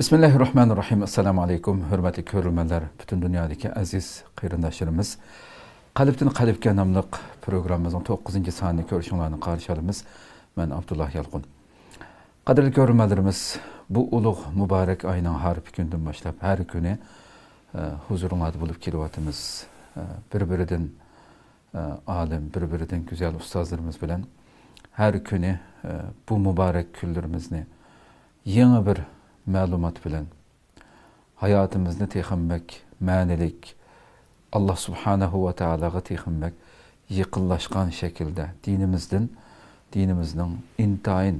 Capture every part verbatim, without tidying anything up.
بىسمىللاھىررەھمانىررەھىم. ئەسسالامۇ ئەلەيكۇم، ھۆرمەتلىك كۆرۈرمەنلەر، پۈتۈن دۇنيادىكى ئەزىز قېرىنداشلىرىمىز. قەلبتىن قەلبكە ناملىق پروگراممىمىزنىڭ توققۇزىنچى سانىنى كۆرۈشۈڭلارنى قارشى ئالىمىز. مەن ئابدۇللا يالقۇن. قەدىرلىك كۆرۈرمەنلىرىمىز، بۇ ئۇلۇغ مۇبارەك ئاينىڭ ھارپا كۈنىدىن باشلاپ ھەر كۈنى، ئە، ھۇزۇرۇڭلاردا بولۇپ كېلىۋاتىمىز. ئە، بىر-بىرىدىن، ئە، ئالىم، بىر-بىرىدىن گۈزەل ئۇستازلىرىمىز بىلەن ھەر كۈنى، ئە، بۇ مۇبارەك كۈنلىرىمىزنى يېڭى بىر مەلۇمات بىلەن، ھاياتىمىزنى تېخىمۇ بەك مەنىلىك، ئاللا سۇبھانەھۇ ۋە تائالاغا تېخىمۇ بەك يېقىنلاشقان شەكىلدە، دىنىمىزدىن، دىنىمىزنىڭ ئىنتايىن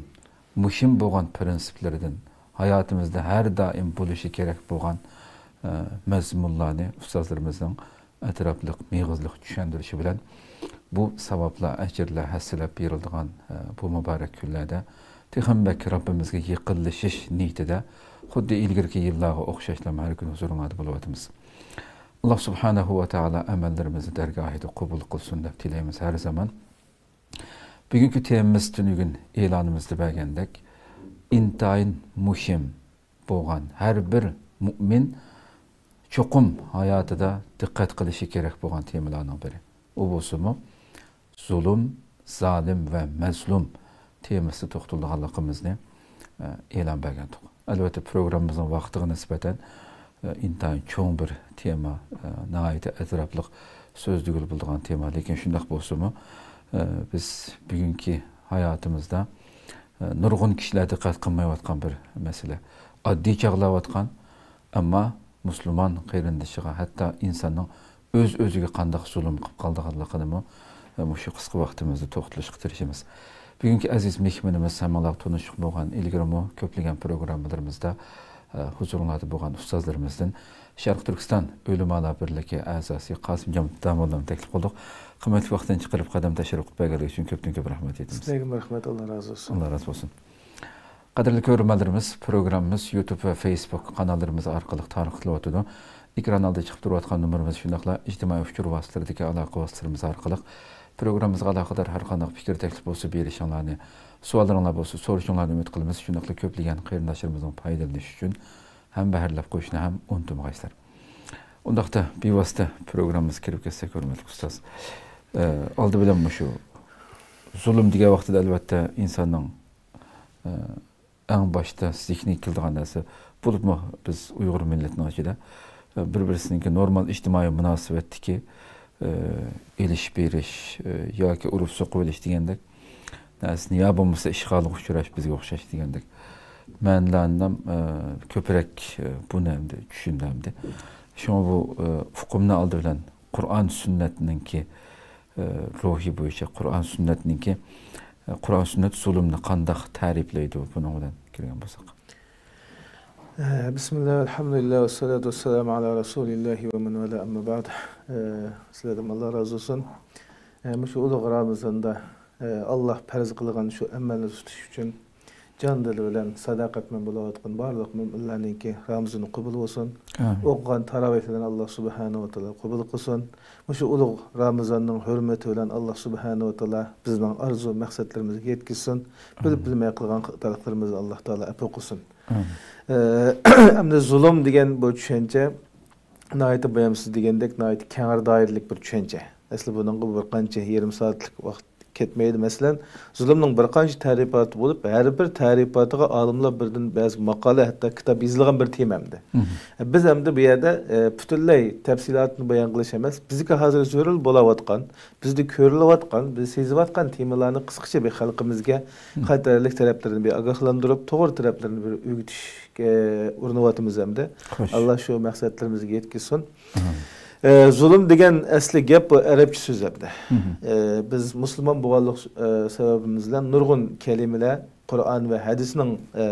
مۇھىم بولغان پىرىنسىپلىرىدىن، ھاياتىمىزدا ھەر دائىم بولۇشى كېرەك بولغان، ئە، مەزمۇنلارنى ئۇستازلىرىمىزنىڭ ئەتراپلىق، مېغىزلىق چۈشەندۈرۈشى بىلەن بۇ ساۋابلار، ئەجىرلەر ھەسسىلەپ بېرىلىدىغان، ئە، بۇ مۇبارەك كۈنلەردە تېخىمۇ بەك رەببىمىزگە يېقىنلىشىش نىيىتىدە خۇددى ئىلگىرىكى يىللارغا ئوخشاشلا ھەر كۈنى ھۇزۇرۇڭلاردا بولۇۋاتىمىز. ئاللا سۇبھانەھۇ ۋە تائالا ئەمەللىرىمىزنى دەرگاھىدا قوبۇل قىلسۇن دەپ تىلەيمىز ھەر زامان. بۈگۈنكى تېمىمىز تۈنۈگۈن ئېلانىمىزدا بەرگەندەك ئىنتايىن مۇھىم بولغان، ھەر بىر مۇئمىن چوقۇم ھاياتىدا دىققەت قىلىشى كېرەك بولغان تېمىلارنىڭ بىرى. ئۇ بولسىمۇ زۇلۇم، زالىم ۋە مەزلۇم تېمىسىدا توختىلىدىغانلىقىمىزنى، ئە، ئېلان بەرگەنتۇق. ئەلۋەتتە، پروگراممىمىزنىڭ ۋاقتىغا نىسبەتەن، ئە، ئىنتايىن چوڭ بىر تېما، ئە، ناھايىتى ئەتراپلىق سۆزلىگىلى بولىدىغان تېما. لېكىن شۇنداق بولسىمۇ، ئە، بىز بۈگۈنكى ھاياتىمىزدا، ئە، نۇرغۇن كىشىلەر دىققەت قىلمايۋاتقان بىر مەسىلە. ئاددىي چاغلاۋاتقان، ئەمما مۇسۇلمان قېرىندىشىغا، ھەتتا ئىنساننىڭ ئۆز-ئۆزىگە قانداق زۇلۇم قىلىپ قالىدىغانلىقىنىمۇ، ئە، مۇشۇ قىسقا ۋاقتىمىزدا توختىلىشقا تىرىشىمىز. بۈگۈنكى ئەزىز مېھمىنىمىز ھەممىڭلارغا تونۇشلۇق بولغان، ئىلگىرىمۇ كۆپلىگەن پروگراممىلىرىمىزدا، ئە، ھۇزۇرۇڭلاردا بولغان ئۇستازلىرىمىزدىن شەرقىي تۈركىستان ئۆلىمالار بىرلىكى ئەزاسى قاسىمجان داموللامنى تەكلىپ قىلدۇق. قىممەتلىك ۋاقتىنى چىقىرىپ قەدەم تەشرىپ قىلىپ بەرگەنلىكى ئۈچۈن كۆپتىن كۆپ رەھمەت ئېيتىمىز. سىلەرگىمۇ رەھمەت، ئاللا رازى بولسۇن. ئاللا رازى بولسۇن. قەدىرلىك كۆرۈرمەنلىرىمىز، پروگراممىمىز يۇتۇب ۋە فېيسبۇك قاناللىرىمىز ئارقىلىق تارقىتىلىۋاتىدۇ. ئېكران ئالدىدا چىقىپ تۇرۇۋاتقان نومۇرىمىز، شۇنداقلا ئىجتىمائىي ئۇچۇر ۋاسىتىلىرىدىكى ئالاقە ۋاسىتىلىرىمىز ئارقىلىق پروگراممىمىزغا ئالاقىدار ھەر قانداق پىكىر، تەكلىپ بولسا بېرىشىڭلارنى، سوئاللىرىڭلار بولسا سورىشىڭلارنى ئۈمىد قىلىمىز. شۇنداقلا كۆپلىگەن قېرىنداشلىرىمىزنىڭ پايدىلىنىشى ئۈچۈن ھەمبەھىرلەپ قويۇشنى ھەم ئۇنتۇمىغايسىلەر. ئۇنداقتا بىۋاسىتە پروگراممىمىزغا كىرىپ كەتسەك، ھۆرمەتلىك ئۇستاز. ئە، ئالدى بىلەن مۇشۇ زۇلۇم دېگەن ۋاقتىدا، ئەلۋەتتە، ئىنساننىڭ، ئە، ئەڭ باشتا زېھنىگە كېلىدىغان نەرسە، بولۇپمۇ بىز ئۇيغۇر مىللىتىنىڭ ئىچىدە، ئە، بىر-بىرسىنىڭكى نورمال ئىجتىمائىي مۇناسىۋەتتىكى، ئە، ئېلىش-بېرىش، ئە، ياكى ئۇرۇپ-سوقۇۋېلىش دېگەندەك نەرسىنى، يا بولمىسا ئىشغالغا ئۇچراش، بىزگە ئوخشاش دېگەندەك مەنىلەرنى، ئە، كۆپرەك، ئە، بۇنى ئەمدى چۈشەندۈردى. شۇڭا بۇ، ئە، ئۇقۇمنى ئالدى بىلەن قۇرئان سۈننەتنىڭكى، ئە، روھى بويىچە، قۇرئان سۈننەتنىڭكى، ئە، قۇرئان سۈننەت زۇلۇمنى قانداق تەرىپلەيدۇ، بۇنىڭ بىلەن كىرگەن بولساق. ئە، بىسمىللا، ئەلھەمدۇلىللا، ۋەسسالاتۇ ۋەسسالامۇ ئەلا رەسۇلىللاھى ۋە مەن ۋالا، ئەمما بەئد. ئە، سىلەردىن ئاللا رازى بولسۇن. ئە، مۇشۇ ئۇلۇغ رامىزاندا، ئە، ئاللا پەرز قىلغان شۇ ئەمەلنى تۇتۇش ئۈچۈن جان دىلى بىلەن ساداقەتمەن بولۇۋاتقان بارلىق مۆمىنلەرنىڭكى رامىزىنى قوبۇل بولسۇن. ئامىن. ئوقۇغان تاراۋىھلىرىنى ئاللا سۇبھانەھۇ ۋە تائالا قوبۇل قىلسۇن. مۇشۇ ئۇلۇغ رامىزاننىڭ ھۆرمىتى بىلەن ئاللا سۇبھانەھۇ ۋە تائالا بىزنىڭ ئارزۇ مەقسەتلىرىمىزگە يەتكۈزسۇن. بىلىپ ئامىن. بىلمەي قىلغان خاتالىقلىرىمىزنى ئاللا تائالا ئەپۇ قىلسۇن. ئامىن. ئە، ئەمدى زۇلۇم دېگەن بۇ چۈشەنچە ناھايىتى بايام سىز دېگەندەك ناھايىتى كەڭ دائىرىلىك بىر چۈشەنچە. ئەسلى بۇنىڭغا بىر قانچە يېرىم سائەتلىك ۋاقىت كەتمەيدۇ. مەسىلەن، زۇلۇمنىڭ بىر قانچە تەرىپاتى بولۇپ، ھەر بىر تەرىپاتىغا ئالىملار بىردىن بەزى ماقالە، ھەتتا كىتاب يېزىلغان بىر تېما ئەمدى. مم. بىز ئەمدى بۇ يەردە، ئە، پۈتۈنلەي تەپسىلاتىنى بايان قىلىش ئەمەس، بىزگە ھازىر زۆرۈر بولاۋاتقان، بىزدە كۆرۈلۈۋاتقان، بىز سېزىۋاتقان تېمىلارنى قىسقىچە بىر خەلقىمىزگە مم. خەتەرلىك تەرەپلىرىنى بىر ئاگاھلاندۇرۇپ، توغرا تەرەپلىرىنى بىر ئۆگىتىشكە ئۇرۇنۇۋاتىمىز ئەمدى. خوش. ئاللا شۇ مەقسەتلىرىمىزگە يەتكۈزسۇن. ئە، زۇلۇم دېگەن ئەسلى گەپ بۇ ئەرەبچە سۆز ئەمدى. مم. ئە، بىز مۇسۇلمان بولغانلىق، ئە، سەۋەبىمىز بىلەن نۇرغۇن كەلىمىلەر قۇرئان ۋە ھەدىسنىڭ، ئە،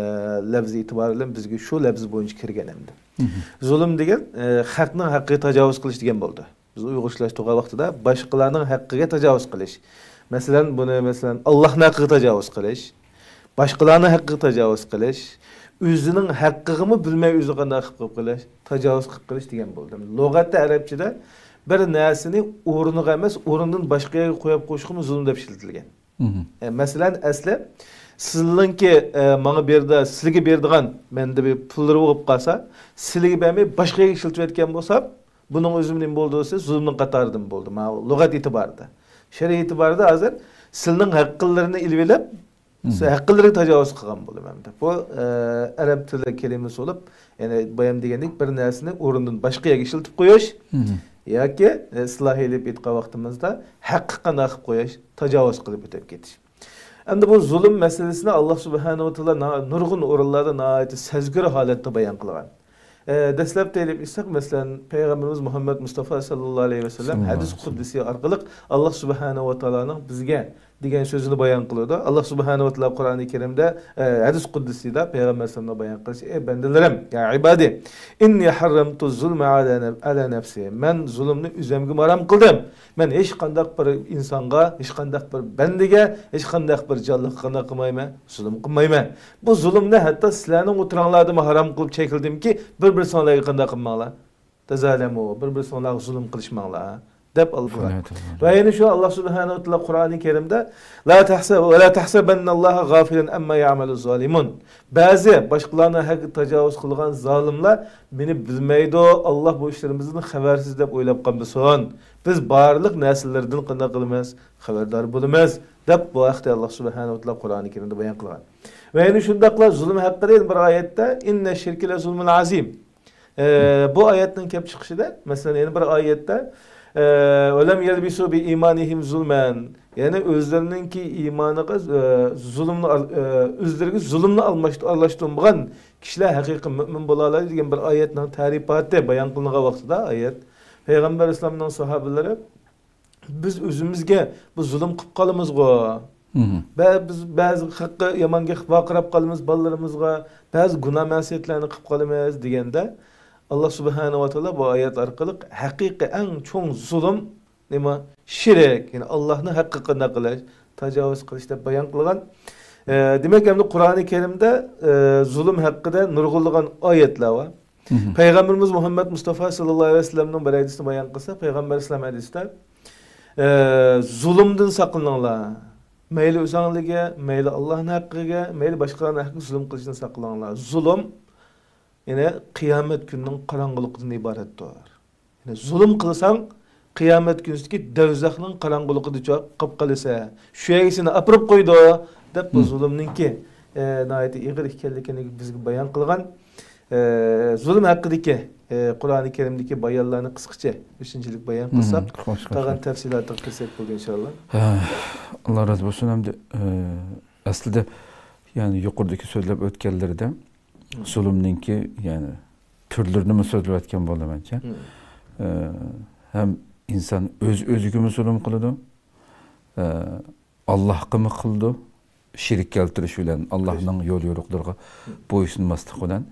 لەپزى ئېتىبارى بىلەن بىزگە شۇ لەپز بويىچە كىرگەن ئەمدى. مم. زۇلۇم دېگەن، ئە، خەقنىڭ ھەققىگە تاجاۋۇز قىلىش دېگەن بولدى. بىز ئۇيغۇرچىلاشتۇرغان ۋاقتىدا باشقىلارنىڭ ھەققىگە تاجاۋۇز قىلىش. مەسىلەن، بۇنى، مەسىلەن، ئاللاھنىڭ ھەققىگە تاجاۋۇز قىلىش، باشقىلارنىڭ ھەققىگە تاجاۋۇز قىلىش، ئۆزىنىڭ ھەققىگىمۇ بىلمەي ئۆزى قانداق قىلىپ قىلىش، تاجاۋۇز قىلىپ قىلىش دېگەن بولدى. لۇغەتتە ئەرەبچىدە بىر نەرسىنى ئورنىغا ئەمەس، ئورنىدىن باشقا يەرگە قويۇپ قويۇشقىمۇ زۇلۇم دەپ ئىشلىتىلگەن. مم. ئە، مەسىلەن، ئەسلى، سىزنىڭكى، ئە، ماڭا بېرىدىغان، سىلىگە بېرىدىغان مەندە بىر پۇللىرى بولۇپ قالسا، سىلىگە بەرمەي باشقا يەرگە ئىشلىتىۋەتكەن بولسام، بۇنىڭ ئۆزى نېمە بولدى دېسە، زۇلۇمنىڭ قاتارىدىن بولدى. مانا لۇغەت ئېتىبارىدا. شەرئىي ئېتىبارىدا ھازىر سىلىنىڭ ھەققىلىرىنى ئېلىۋېلىپ، سىز ھەققىلىرىگە تاجاۋۇز قىلغان بولدى مەندە. بۇ، ئە، ئەرەب تىلى كەلىمىسى بولۇپ، يەنى بايام دېگەندەك بىر نەرسىنى ئورنىدىن باشقا يەرگە ئىشلىتىپ قويۇش ياكى، ئە، ئىستىلاھىي ئېلىپ ئېيتقان ۋاقتىمىزدا ھەققە قانداق قىلىپ قويۇش، تاجاۋۇز قىلىپ ئۆتۈپ كېتىش. ئەمدى بۇ زۇلۇم مەسىلىسىنى ئاللا سۇبھانەھۇ ۋە تائالا نا-، نۇرغۇن ئورۇنلاردا ناھايىتى سەزگۈر ھالەتتە بايان قىلغان. ئە، دەسلەپتە ئېلىپ ئېيتساق، مەسىلەن، پەيغەمبىرىمىز مۇھەممەد مۇستافا ساللاللاھۇ ئەلەيھى ۋەسەللەم ھەدىس قۇدسىي ئارقىلىق ئاللا سۇبھانەھۇ ۋە تائالانىڭ بىزگە دېگەن سۆزىنى بايان قىلىدۇ. ئاللا سۇبھانەھۇ ۋە تائالا قۇرئانى كەرىمدە، ئە، ھەدىس قۇدسىيدا پەيغەمبەر ئەلەيھىسسالامغا بايان قىلىشى، «ئەي بەندىلىرىم، يا ئىبادى، ئىننى ھەررەمتۇ زۇلمە ئەلە نەف-، ئەلە نەفسى.» مەن زۇلۇمنى ئۆزۈمگىمۇ ھارام قىلدىم. مەن ھېچقانداق بىر ئىنسانغا، ھېچقانداق بىر بەندىگە، ھېچقانداق بىر جانلىققا قانداق قىلمايمەن؟ زۇلۇم قىلمايمەن. بۇ زۇلۇمنى ھەتتا سىلەرنىڭ ئوتتۇراڭلاردىمۇ ھارام قىلىپ چەكلىدىمكى، بىر-بىرسىڭلارغا قانداق قىلماڭلار. تەزالەمۇ، بىر-بىرسىڭلارغا زۇلۇم قىلىشماڭلار، دەپ ئالدى. ۋە يەنە شۇ ئاللا سۇبھانەھۇ ۋە تائالا قۇرئانى كەرىمدە، لا تەھسە-، ۋە لا تەھسەبەننەللاھە غافىلەن ئەمما يەئمەلۇز زالىمۇن. بەزى باشقىلارنىڭ ھەققىگە تاجاۋۇز قىلغان زالىملار مېنى بىلمەيدۇ، ئاللا بۇ ئىشلىرىمىزدىن خەۋەرسىز دەپ ئويلاپ قالمىسۇن. بىز بارلىق نەرسىلەردىن قانداق قىلىمىز؟ خەۋەردار بولىمىز، دەپ بۇ ھەقتە ئاللا سۇبھانەھۇ ۋە تائالا قۇرئانى كەرىمدە بايان قىلغان. ۋە يەنە شۇنداقلا زۇلۇم ھەققىدە يەنە بىر ئايەتتە، ئىننە شىركە لە زۇلمۇن ئازىم. ئە، بۇ ئايەتنىڭ كېلىپ چىقىشىدا، مەسىلەن، يەنە بىر ئايەتتە، ئە، «ۋەلەم يەلبىسۇ بىئىمانىھىم زۇلمەن»، يەنى ئۆزلىرىنىڭكى ئىمانىغا، ئە، زۇلۇمنى ئار-، ئە، ئۆزلىرىگە زۇلۇمنى ئالماشت-، ئارىلاشتۇرمىغان كىشىلەر ھەقىقىي مۆمىن بولالايدۇ دېگەن بىر ئايەتنىڭ تەرىپاتى بايان قىلىنغان ۋاقتىدا ئايەت، پەيغەمبەر ئەلەيھىسسالامنىڭ ساھابىلىرى، بىز ئۆزىمىزگە بۇ زۇلۇم قىلىپ قالىمىزغۇ. بە-، بىز بەزى ھەققە يامان گەپ ۋارقىراپ قالىمىز بالىلىرىمىزغا، بەزى گۇناھ مەسىيەتلەرنى قىلىپ قالىمىز دېگەندە، ئاللا سۇبھانەھۇ ۋە تائالا بۇ ئايەت ئارقىلىق ھەقىقىي ئەڭ چوڭ زۇلۇم نېمە؟ شىرك، يەنى ئاللانى ھەققىگە قانداق قىلىش، تاجاۋۇز قىلىش دەپ بايان قىلغان. ئە، دېمەك، ئەمدى قۇرئانى كەرىمدە، ئە، زۇلۇم ھەققىدە نۇرغۇنلىغان ئايەتلەر بار. پەيغەمبىرىمىز مۇھەممەد مۇستافا ساللاللاھۇ ئەلەيھى ۋەسەللەمنىڭ بىر ھەدىسىنى بايان قىلسا، پەيغەمبەر ئەلەيھىسسالام ھەدىستە، ئە، زۇلۇمدىن ساقلىنىڭلار. مەيلى ئۆزۈڭلارغا، مەيلى ئاللانىڭ ھەققىگە، مەيلى باشقىلارنىڭ ھەققىگە زۇلۇم قىلىشتىن ساقلىنىڭلار. زۇلۇم، يەنى قىيامەت كۈنىنىڭ قاراڭغۇلۇقىدىن ئىبارەتتۇر. يەنى زۇلۇم قىلساڭ، قىيامەت كۈنىسىدىكى دەۋزەخنىڭ قاراڭغۇلۇقىدا چوق قاپ قالىسەن. شۇ يەرگە سېنى ئاپىرىپ قويىدۇ، دەپ بۇ زۇلۇمنىڭكى، ئە، ناھايىتى ئېغىر ئىكەنلىكىنى بىزگە بايان قىلغان. ئە، زۇلۇم ھەققىدىكى، ئە، قۇرئانى كەرىمدىكى بايانلارنى قىسقىچە، ئۈچىنچىلىك بايان قىلساق، قالغان تەپسىلاتىغا كىرسەك بولدى، ئىنشاللا. ھە، ئاللا رازى بولسۇن. ئەمدى، ئە، ئەسلىدە، يەنى يۇقىرىدىكى سۆزلەپ ئۆتكەنلىرىدە، زۇلۇمنىڭكى، يەنى، تۈرلىرىنىمۇ سۆزلەۋەتكەن بولدى مەنچە. ئە، ھەم ئىنسان ئۆز-ئۆزىگىمۇ زۇلۇم قىلىدۇ، ئە، ئاللاھقىمۇ قىلىدۇ، شېرىك كەلتۈرۈش بىلەن، ئاللاھنىڭ يول يورۇقلىرىغا بويسۇنماسلىق بىلەن،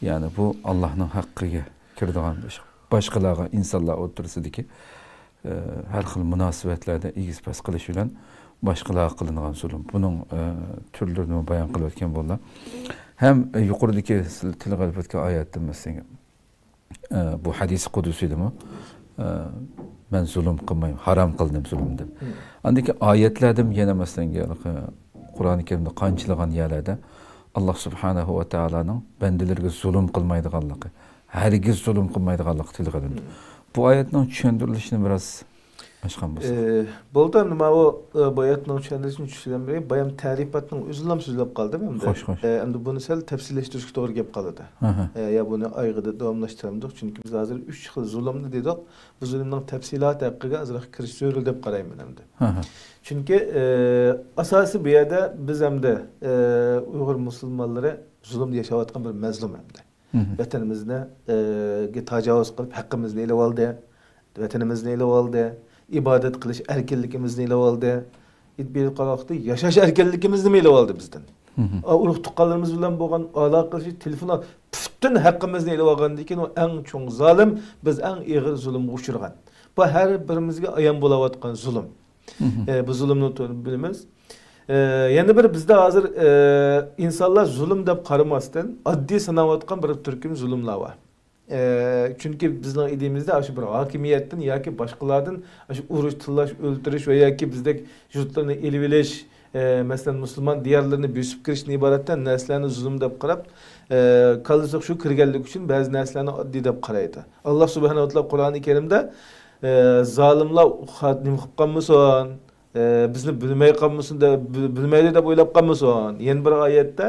يەنى بۇ ئاللاھنىڭ ھەققىگە كىرىدىغان ئىش. باشقىلارغا، ئىنسانلار ئوتتۇرىسىدىكى ئە، ھەر خىل مۇناسىۋەتلەردە ئېگىز-پەس قىلىش بىلەن باشقىلارغا قىلىنغان زۇلۇم. بۇنىڭ، ئە، تۈرلىرىنىمۇ بايان قىلىۋەتكەن بولدى. ھەم، ئە، يۇقىرىدىكى سىز تىلغا ئېلىپ ئۆتكەن ئايەتتە، مەسىلەن، ئە، بۇ ھەدىس قۇدسىيدىمۇ، ئە، مەن زۇلۇم قىلمايمەن، ھارام قىلدىم زۇلۇمنى. ئاندىن كېيىن ئايەتلەردىمۇ يەنە، مەسىلەن، قۇرئانى كەرىمدە قانچىلىغان يەرلەردە ئاللا سۇبھانەھۇ ۋە تائالانىڭ بەندىلىرىگە زۇلۇم قىلمايدىغانلىقى، ھەرگىز زۇلۇم قىلمايدىغانلىقى تىلغا ئېلىندى. بۇ ئايەتنىڭ چۈشەندۈرۈلۈشىنى بىراز ئاچقان بولساق. ئە، بولدى، ئەمدى ماۋۇ، ئە، بۇ ئايەتنىڭ چۈشەندۈرۈلۈشىنى چۈشەندۈرمەي، بايام تەرىپاتنىڭ ئۆزىنىلا سۆزلەپ قالدىم ئەمدى. خوش، خوش. ئە، ئەمدى بۇنى سەل تەپسىللەشتۈرۈشكە توغرا كەپ قالىدۇ. ئە، يا بۇنى ئايىغىدا داۋاملاشتۇرامدۇق، چۈنكى بىز ھازىر ئۈچ خىل زۇلۇمنى دېدۇق. بۇ زۇلۇمنىڭ تەپسىلاتى ھەققىگە ئازراق كىرىش زۆرۈر دەپ قارايمەن ئەمدى. چۈنكى، ئە، ئاساسىي بۇ يەردە بىز ئەمدى، ئە، ئۇيغۇر مۇسۇلمانلىرى زۇلۇمدا ياشاۋاتقان بىر مەزلۇم ئەمدى. ۋەتىنىمىزنى، ئە، گە تاجاۋۇز قىلىپ، ھەققىمىزنى ئېلىۋالدى. ۋەتىنىمىزنى ئېلىۋالدى. ئىبادەت قىلىش ئەركىنلىكىمىزنى ئېلىۋالدى. ئېيتىپ بېرىپ قالغان ۋاقىتتا ياشاش ئەركىنلىكىمىزنىمۇ ئېلىۋالدى بىزدىن. ئا، ئۇرۇق-تۇغقانلىرىمىز بىلەن بولغان ئالاقىلىشىش، تېلېفون، پۈتۈن ھەققىمىزنى ئېلىۋالغاندىن كېيىن، ئۇ ئەڭ چوڭ زالىم، بىز ئەڭ ئېغىر زۇلۇمغا ئۇچرىغان. بۇ ھەر بىرىمىزگە ئايان بولاۋاتقان زۇلۇم. ئە، بۇ زۇلۇمنى تو-، بىلىمىز. ئە، يەنە بىر بىزدە ھازىر، ئە، ئىنسانلار زۇلۇم دەپ قارىماستىن، ئاددىي ساناۋاتقان بىر تۈركۈم زۇلۇملار بار. ئە، چۈنكى بىزنىڭ ئىدىيىمىزدە ئاشۇ بىر ھاكىمىيەتتىن ياكى باشقىلاردىن ئاشۇ ئۇرۇش، تىللاش، ئۆلتۈرۈش ۋە ياكى بىزدەك يۇرتلىرىنى ئېلىۋېلىش، ئە، مەسىلەن، مۇسۇلمان دىيارلىرىنى بۆسۈپ كىرىشتىن ئىبارەت نەرسىلەرنى زۇلۇم دەپ قاراپ، ئە، كاللىسىغا شۇ كىرگەنلىكى ئۈچۈن بەزى نەرسىلەرنى ئاددىي دەپ قارايدۇ. ئاللا سۇبھانەھۇ ۋە تائالا قۇرئانى كەرىمدە، ئە، زالىملار خا-، نېمە قىلىپ قالمىسۇن، ئە، بىزنى بىلمەي قالمىسۇن دەپ، بىل-، بىلمەيدۇ دەپ ئويلاپ قالمىسۇن. يەنە بىر ئايەتتە،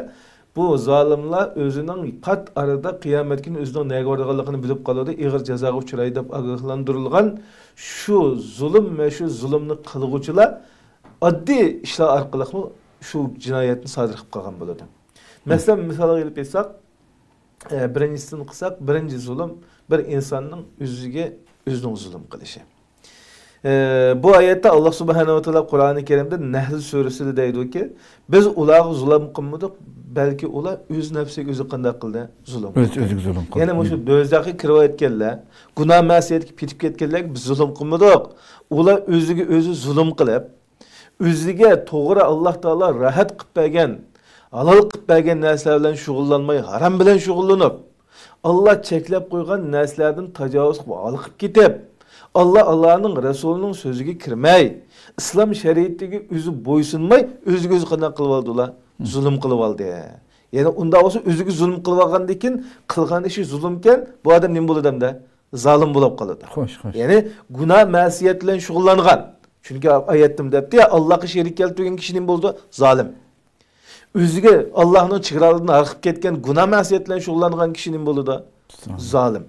بۇ زالىملار ئۆزىنىڭ پات ئارىدا قىيامەت كۈنى ئۆزىنىڭ نەگە بارىدىغانلىقىنى بىلىپ قالىدۇ، ئېغىر جازاغا ئۇچرايدۇ دەپ ئاگاھلاندۇرۇلغان شۇ زۇلۇم ۋە شۇ زۇلۇمنى قىلغۇچىلار ئاددىي ئىشلار ئارقىلىقمۇ شۇ جىنايەتنى سادىر قىلىپ قالغان بولىدۇ. مەسىلەن، مىسالغا ئېلىپ ئېيتساق، ئە، بىرىنچىسىنى قىلساق، بىرىنچى زۇلۇم بىر ئىنساننىڭ ئۆزىگە ئۆزىنىڭ زۇلۇم قىلىشى. ئە، بۇ ئايەتتە ئاللا سۇبھانەھۇ ۋە تائالا قۇرئانى كەرىمدە نەھل سۈرىسىدە دەيدۇكى، بىز ئۇلارغا زۇلۇم قىلمىدۇق، بەلكى ئۇلار ئۆز نەپسىگە ئۆزى قانداق قىلدى؟ زۇلۇم ئۆز قىلدى. ئۆزىگە زۇلۇم قىلدى. يەنى مۇشۇ دوزاخقا كىرىۋەتكەنلەر، گۇناھ مەسىيەتكە پېتىپ كەتكەنلەرگە بىز زۇلۇم قىلمىدۇق. ئۇلار ئۆزىگە ئۆزى زۇلۇم قىلىپ، ئۆزىگە توغرا ئاللا تائالا راھەت قىلىپ بەرگەن، ھالال قىلىپ بەرگەن نەرسىلەر بىلەن شۇغۇللانماي، ھارام بىلەن شۇغۇللىنىپ، ئاللا چەكلەپ قويغان نەرسىلەردىن تاجاۋۇز قىلىپ ھالقىپ كېتىپ، ئاللا، ئاللانىڭ رەسۇلىنىڭ سۆزىگە كىرمەي، ئىسلام شەرىئىتىگە ئۆزى بويسۇنماي، ئۆزىگە ئۆزى قانداق قىلىۋالدى ئۇلار؟ زۇلۇم قىلىۋالدى. يەنى ئۇنداق بولسا ئۆزىگە زۇلۇم قىلىۋالغاندىن كېيىن قىلغان ئىشى زۇلۇمكەن، بۇ ئادەم نېمە بولىدۇ ئەمدى؟ زالىم بولۇپ قالىدۇ. خوش، خوش. يەنى گۇناھ مەسىيەت بىلەن شۇغۇللانغان. چۈنكى ئايەتتىمۇ دەپتۇ يا، ئاللاغا شېرىك كەلتۈرگەن كىشى نېمە بولىدۇ؟ زالىم. ئۆزىگە ئاللاھنىڭ چېگرالىرىدىن ھارقىپ كەتكەن گۇناھ مەسىيەت بىلەن شۇغۇللانغان كىشى نېمە بولىدۇ؟ زالىم. زالىم.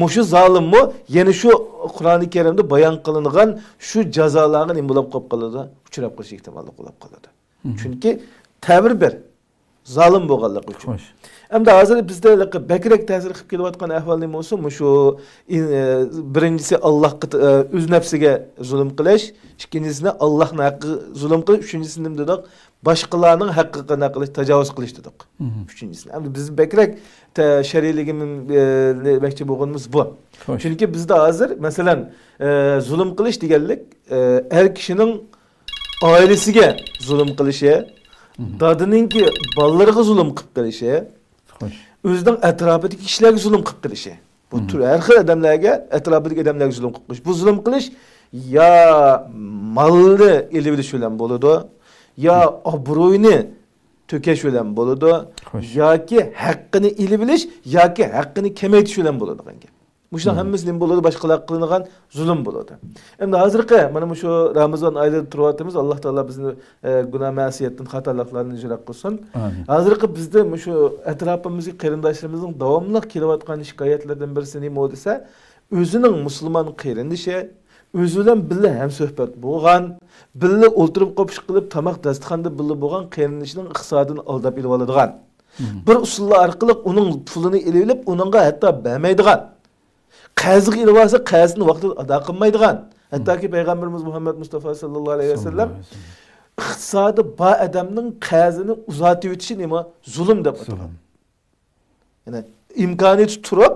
مۇشۇ زالىممۇ يەنە شۇ قۇرئانى كەرىمدە بايان قىلىنغان شۇ جازالارغا نېمە بولۇپ قېلىپ قالىدۇ؟ ئۇچراپ قېلىش ئېھتىماللىق بولۇپ قالىدۇ. مم. چۈنكى تەبىر بىر. زالىم بولغانلىقى ئۈچۈن. خوش. ئەمدى ھازىر بىزدە ھېلىقى بەكرەك تەسىر قىلىپ كېلىۋاتقان ئەھۋال نېمە بولسا، مۇشۇ ئىن-، ئە، بىرىنچىسى ئاللاھقا ت-، ئە، ئۆز نەپسىگە زۇلۇم قىلىش، ئىككىنچىسىنى ئاللاھنىڭ ھەققىگە زۇلۇم قىلىش، ئۈچىنچىسى نېمە دېدۇق؟ باشقىلارنىڭ ھەققىگە نېمە قىلىش، تاجاۋۇز قىلىش دېدۇق. مم. ئۈچىنچىسىنى. ئەمدى بىز بەكرەك تە-، شەرھلىگىنىم-، ئە، دېمەكچى بولغىنىمىز بۇ. خوش. چۈنكى بىزدە ھازىر، مەسىلەن، ئە، زۇلۇم قىلىش دېگەنلىك، ئە، ئەر كىشىنىڭ ئائىلىسىگە زۇلۇم قىلىشى، مم. دادىنىڭكى بالىلىرىغا زۇلۇم قىلىپ قېلىشى، خوش. ئۆزىنىڭ ئەتراپىدىكى كىشىلەرگە زۇلۇم قىلىپ قېلىشى. بۇ مم. تۈر-، ھەر خىل ئادەملەرگە، ئەتراپىدىكى ئادەملەرگە زۇلۇم قىلىپ قېلىش. بۇ زۇلۇم قىلىش يا مالنى ئېلىۋېلىش بىلەن بولىدۇ، يا مم. ئابرۇينى تۆكۈش بىلەن بولىدۇ، خوش. ياكى ھەققىنى ئېلىۋېلىش، ياكى ھەققىنى كېمەيتىش بىلەن بولىدىغان گەپ. مۇشۇنىڭ مم. ھەممىسى نېمە بولىدۇ؟ باشقىلارغا قىلىنغان زۇلۇم بولىدۇ. ئەمدى ھازىرقى مانا مۇشۇ رامىزان ئايلىرىدا تۇرۇۋاتىمىز. ئاللا تائالا بىزنى، ئە، گۇناھ مەسىيەتتىن، خاتالىقلاردىن يىراق قىلسۇن. ئامىن. ھازىرقى بىزدە مۇشۇ ئەتراپىمىزدىكى قېرىنداشلىرىمىزنىڭ داۋاملىق كېلىۋاتقان شىكايەتلىرىدىن بىرسى نېمە دېسە، ئۆزىنىڭ مۇسۇلمان قېرىندىشى، ئۆزى بىلەن بىللە ھەمسۆھبەت بولغان، بىللە ئولتۇرۇپ قوپۇش قىلىپ تاماق داستىخاندا بىللە بولغان قېرىندىشىنىڭ ئىقتىسادىنى ئالداپ ئېلىۋالىدىغان، مم. بىر ئۇسۇللار ئارقىلىق ئۇنىڭ پۇلىنى ئېلىۋېلىپ، ئۇنىڭغا ھەتتا بەرمەيدىغان، قەرزىگە ئېلىۋالسا، قەرزىنى ۋاقتىدا ئادا قىلمايدىغان، ھەتتاكى پەيغەمبىرىمىز مۇھەممەد مۇستافا ساللاللاھۇ ئەلەيھى ۋەسەللەم ساللاللاھۇ ئەلەيھى ۋەسەللەم. ئىقتىسادى بار ئادەمنىڭ قەرزىنى ئۇزارتىۋېتىشى نېمە؟ زۇلۇم دەپ ئاتىغان. زۇلۇم. يەنى ئىمكانىيىتى تۇرۇپ،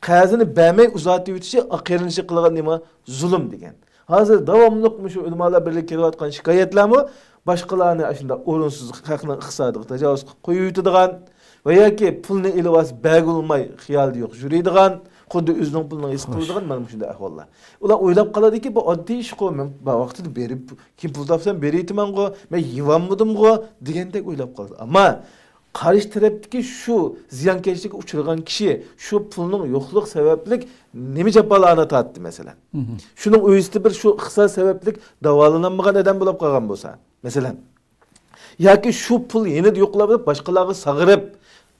قەرزىنى بەرمەي ئۇزارتىۋېتىشى قېرىندىشى قىلغان نېمە؟ زۇلۇم دېگەن. ھازىر داۋاملىق مۇشۇ ئۆلىمالار بىرلىكى كېلىۋاتقان شىكايەتلەرمۇ باشقىلارنى ئاشۇنداق ئورۇنسىز خەقنىڭ ئىقتىسادىغا تاجاۋۇز قىلىپ قويۇۋېتىدىغان ۋە ياكى پۇلنى ئېلىۋالسا بەرگىلى بولماي خىيالى يوق يۈرىدىغان، خۇددى ئۆزىنىڭ پۇلىنىڭ ھېس قىلىدىغان مانا مۇشۇنداق ئەھۋاللار. ئۇلار ئويلاپ قالىدۇكى، بۇ ئاددىي ئىشقۇ، مەن ۋاقتىدا بېرىپ، كېيىن پۇل تاپسام بېرىۋېتىمەنغۇ، مەن يېۋالمىدىمغۇ دېگەندەك ئويلاپ قالىدۇ. ئەمما قارشى تەرەپتىكى شۇ زىيانكەشلىككە ئۇچرىغان كىشى شۇ پۇلنىڭ يوقلۇق سەۋەبلىك نېمە جاپالارنى تارتتى، مەسىلەن؟ مم. شۇنىڭ ئۆيىسىدە بىر شۇ ئىقتىساد سەۋەبلىك داۋالىنالمىغان ئادەم بولۇپ قالغان بولسا، مەسىلەن، ياكى شۇ پۇل يېنىدا يوقلاپ باشقىلارغا ساغىرىپ،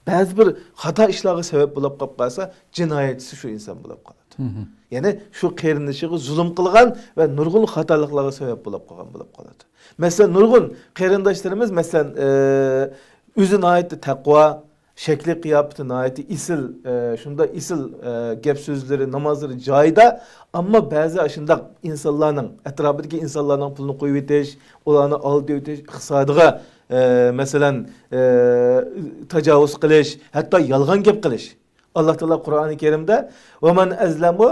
بەزى بىر خاتا ئىشلارغا سەۋەب بولۇپ قاپ قالسا، جىنايەتچىسى شۇ ئىنسان بولۇپ قالىدۇ. مم. يەنى شۇ قېرىندىشىغا زۇلۇم قىلغان ۋە نۇرغۇن خاتالىقلارغا سەۋەب بولۇپ قالغان بولۇپ قالىدۇ. مەسىلەن، نۇرغۇن قېرىنداشلىرىمىز، مەسىلەن، ئە، ئۆزى ناھايىتى تەقۋا، شەكلى قىياپىتى ناھايىتى ئېسىل، ئە، شۇنداق ئېسىل، ئە، گەپ سۆزلىرى، نامازلىرى جايىدا، ئەمما بەزى ئاشۇنداق ئىنسانلارنىڭ، ئەتراپىدىكى ئىنسانلارنىڭ پۇلىنى قويۇۋېتىش، ئۇلارنى ئالدىۋېتىش، ئىقتىسادىغا، ئە، مەسىلەن، ئە، تاجاۋۇز قىلىش، ھەتتا يالغان گەپ قىلىش. ئاللا تائالا قۇرئانى كەرىمدە «ۋەمەن ئەزلەمۇ»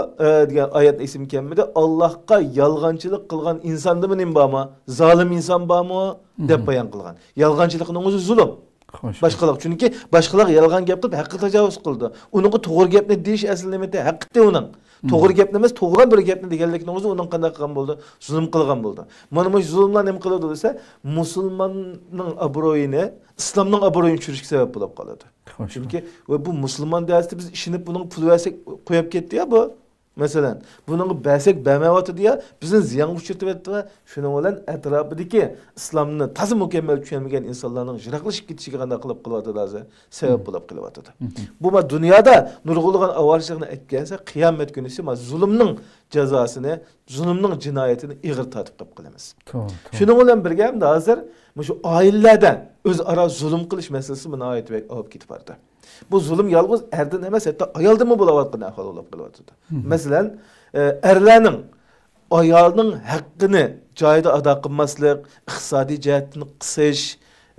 دېگەن ئايەتنى ئېسىمگە كەلمىدى. ئاللاھقا يالغانچىلىق قىلغان ئىنساندىمۇ نېمە بارمۇ؟ زالىم ئىنسان بارمۇ؟ دەپ بايان قىلغان. يالغانچىلىقنىڭ ئۆزى زۇلۇم. خوش. باشقىلار، چۈنكى باشقىلار يالغان گەپ قىلىپ، ھەققە تاجاۋۇز قىلىدۇ. ئۇنىڭغا توغرا گەپنى دېيىش ئەسلى نېمىتى؟ ھەققىتى ئۇنىڭ. توغرا گەپنى ئەمەس، توغرا بىر گەپنى دېگەنلىكنىڭ ئۆزى ئۇنىڭ قانداق قىلغان بولدى؟ زۇلۇم قىلغان بولدى. مانا مۇشۇ زۇلۇملار نېمە قىلىدۇ دېسە، مۇسۇلماننىڭ ئابرۇيىنى، ئىسلامنىڭ ئابرۇيىنى چۈشۈرۈشكە سەۋەب بولۇپ قالىدۇ. خوش. چۈنكى ۋە بۇ مۇسۇلمان دەۋەتسە، بىز ئىشىنىپ بۇنىڭغا پۇل بەرسەك قويۇپ كەتتى يا بۇ. مەسىلەن، بۇنىڭغا بەرسەك بەرمەيۋاتىدۇ يا، بىزنى زىيانغا ئۇچرىتىۋەتتى ۋە شۇنىڭ بىلەن ئەتراپىدىكى ئىسلامنى تازا مۇكەممەل چۈشەنمىگەن ئىنسانلارنىڭ يىراقلىشىپ كېتىشىگە قانداق قىلىپ قىلىۋاتىدۇ ھازىر؟ سەۋەب بولۇپ قېلىۋاتىدۇ. بۇ ما دۇنيادا نۇرغۇنلىغان ئاۋارىچىلىكنى ئەكەلسە، قىيامەت كۈنىسى ما زۇلۇمنىڭ جازاسىنى، زۇلۇمنىڭ جىنايىتىنى ئېغىر تارتىپ قېلىپ قالىمىز. توغرا، توغرا. شۇنىڭ بىلەن بىرگە، ئەمدى ھازىر مۇشۇ ئائىلىلەردە ئۆزئارا زۇلۇم قىلىش مەسىلىسى ناھايىتى بەك ئاۋۇپ كېتىپ بارىدۇ. بۇ زۇلۇم يالغۇز ئەردىن ئەمەس، ھەتتا ئايالدىنمۇ بولاۋاتقان ئەھۋال بولۇپ قېلىۋاتىدۇ. مەسىلەن، ئە، ئەرلەرنىڭ ئايالنىڭ ھەققىنى جايىدا ئادا قىلماسلىق، ئىقتىسادىي جەھەتتىن قىسىش،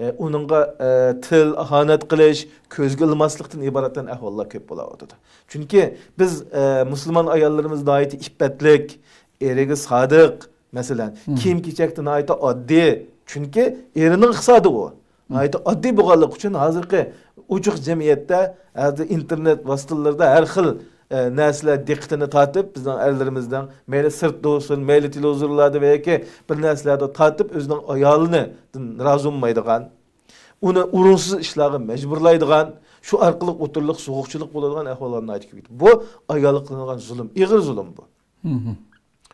ئە، ئۇنىڭغا، ئە، تىل ئاھانەت قىلىش، كۆزگە ئىلماسلىقتىن ئىبارەت ئەھۋاللار كۆپ بولاۋاتىدۇ. چۈنكى بىز، ئە، مۇسۇلمان ئاياللىرىمىز ناھايىتى ئىپپەتلىك، ئېرىگە سادىق، مەسىلەن، كىيىم-كېچەكتە ناھايىتى ئاددىي. چۈنكى ئېرىنىڭ ئىقتىسادى ئۇ. ناھايىتى ئاددىي بولغانلىقى ئۈچۈن ھازىرقى ئوچۇق جەمئىيەتتە، ھازىر ئىنتېرنېت ۋاسىتىلىرىدا ھەر خىل، ئە، نەرسىلەر دىققىتىنى تارتىپ، بىزنىڭ ئەرلىرىمىزنىڭ مەيلى سىرتتا بولسۇن، مەيلى تېلېۋىزورلاردا ۋە ياكى بىر نەرسىلەردە تارتىپ، ئۆزىنىڭ ئايالىنى نارازى بولمايدىغان، ئۇنى ئورۇنسىز ئىشلارغا مەجبۇرلايدىغان، شۇ ئارقىلىق ئوتتۇرىلىق سوغۇقچىلىق بولىدىغان ئەھۋاللار ناھايىتى كۆپىيىپ كېتىدۇ. بۇ ئايالغا قىلىنغان زۇلۇم، ئېغىر زۇلۇم بۇ.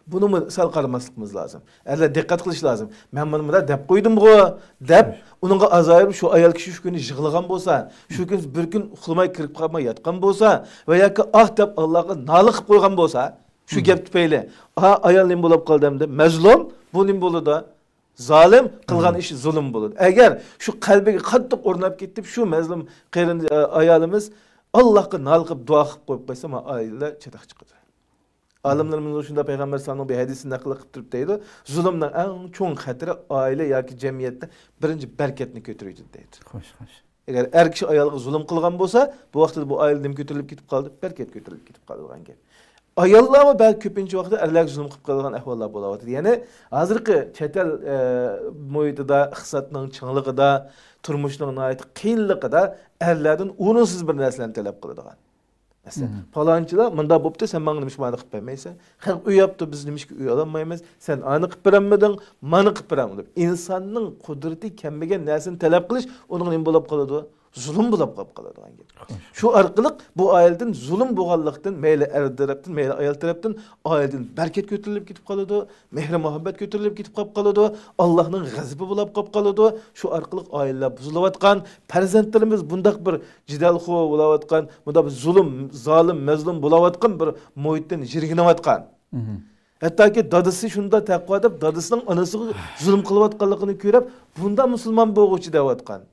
بۇنىمۇ سەل قارىماسلىقىمىز لازىم. ئەرلەر دىققەت قىلىش لازىم. مەن مۇنى مۇنداق دەپ قويدۇمغۇ دەپ، ئۇنىڭغا ئازايىپ شۇ ئايال كىشى شۇ كۈنى يىغلىغان بولسا، شۇ كۈنى بىر كۈن ئۇخلىماي كىرىپ قالماي ياتقان بولسا ۋە ياكى ئاھ دەپ ئاللاغا نالە قىلىپ قويغان بولسا، شۇ گەپ تۈپەيلى، ھا، ئايال نېمە بولۇپ قالدى ئەمدى؟ مەزلۇم، بۇ نېمە بولىدۇ؟ زالىم، قىلغان ئىشى زۇلۇم بولىدۇ. ئەگەر شۇ قەلبىگە قاتتىق ئورناپ كېتىپ، شۇ مەزلۇم قېرىن، ئايالىمىز ئاللاغا نالە قىلىپ دۇئا قىلىپ قويۇپ قويسا، ما ئائىلە چاتاق چىقىدۇ. ئالىملىرىمىز شۇنداق پەيغەمبەر ئەلەيھىسسالامنىڭ بىر ھەدىسىنى نەقىل قىلىپ تۇرۇپ دەيدۇ، زۇلۇمنىڭ ئەڭ چوڭ خەتىرى ئائىلە ياكى جەمئىيەتتە بىرىنچى بەرىكەتنى كۆتۈرىدۇ دەيدۇ. خوش، خوش. ئەگەر ئەر كىشى ئايالغا زۇلۇم قىلغان بولسا، بۇ ۋاقىتتا بۇ ئائىلە نېمە كۆتۈرۈلۈپ كېتىپ قالدى؟ بەرىكەت كۆتۈرۈلۈپ كېتىپ قالىدىغان گەپ. ئاياللارمۇ بەزى كۆپىنچە ۋاقىتتا ئەرلەرگە زۇلۇم قىلىپ قالىدىغان ئەھۋاللار بولاۋاتىدۇ. يەنى ھازىرقى چەت ئەل، ئە، مۇھىتىدا، ئىقتىسادنىڭ چىڭلىقىدا، تۇرمۇشنىڭ ناھايىتى قىيىنلىقىدا ئەرلەردىن ئورۇنسىز بىر نەرسىلەرنى تەلەپ قىلىدىغان. مەسىلەن، پالانچىلار مۇنداق بوپتۇ، سەن ماڭا نېمىشقا مانا قىلىپ بەرمەيسەن؟ خەلق ئۆي ئاپتۇ، بىز نېمىشقا ئۆي ئالالمايمىز؟ سەن ئانى قىلىپ بېرەلمىدىڭ، مانا قىلىپ بېرەلمىدىڭ دەپ. ئىنساننىڭ قۇدرىتى كەلمىگەن نەرسىنى تەلەپ قىلىش ئۇنىڭ نېمە بولۇپ قالىدۇ؟ زۇلۇم بولۇپ قالىپ قالىدىغان گەپ. شۇ ئارقىلىق بۇ ئائىلىدىن زۇلۇم بولغانلىقتىن، مەيلى ئەر تەرەپتىن، مەيلى ئايال تەرەپتىن ئائىلىدىن بەرىكەت كۆتۈرۈلۈپ كېتىپ قالىدۇ، مېھرى مۇھەببەت كۆتۈرۈلۈپ كېتىپ قاپ قالىدۇ، ئاللاھنىڭ غەزىپى بولاپ قاپ قالىدۇ. شۇ ئارقىلىق ئائىلىلەر بۇزۇلۇۋاتقان، پەرزەنتلىرىمىز بۇنداق بىر جېدەلخور بولاۋاتقان، بۇنداق بىر زۇلۇم، زالىم، مەزلۇم بولاۋاتقان بىر مۇھىتتىن يىرگىنىۋاتقان. ھەتتاكى دادىسى شۇنداق تەقۋا دەپ، دادىسىنىڭ ئانىسىغا زۇلۇم قىلىۋاتقانلىقىنى كۆرۈپ، بۇنداق مۇسۇلمان بولغۇچى دەۋاتقان.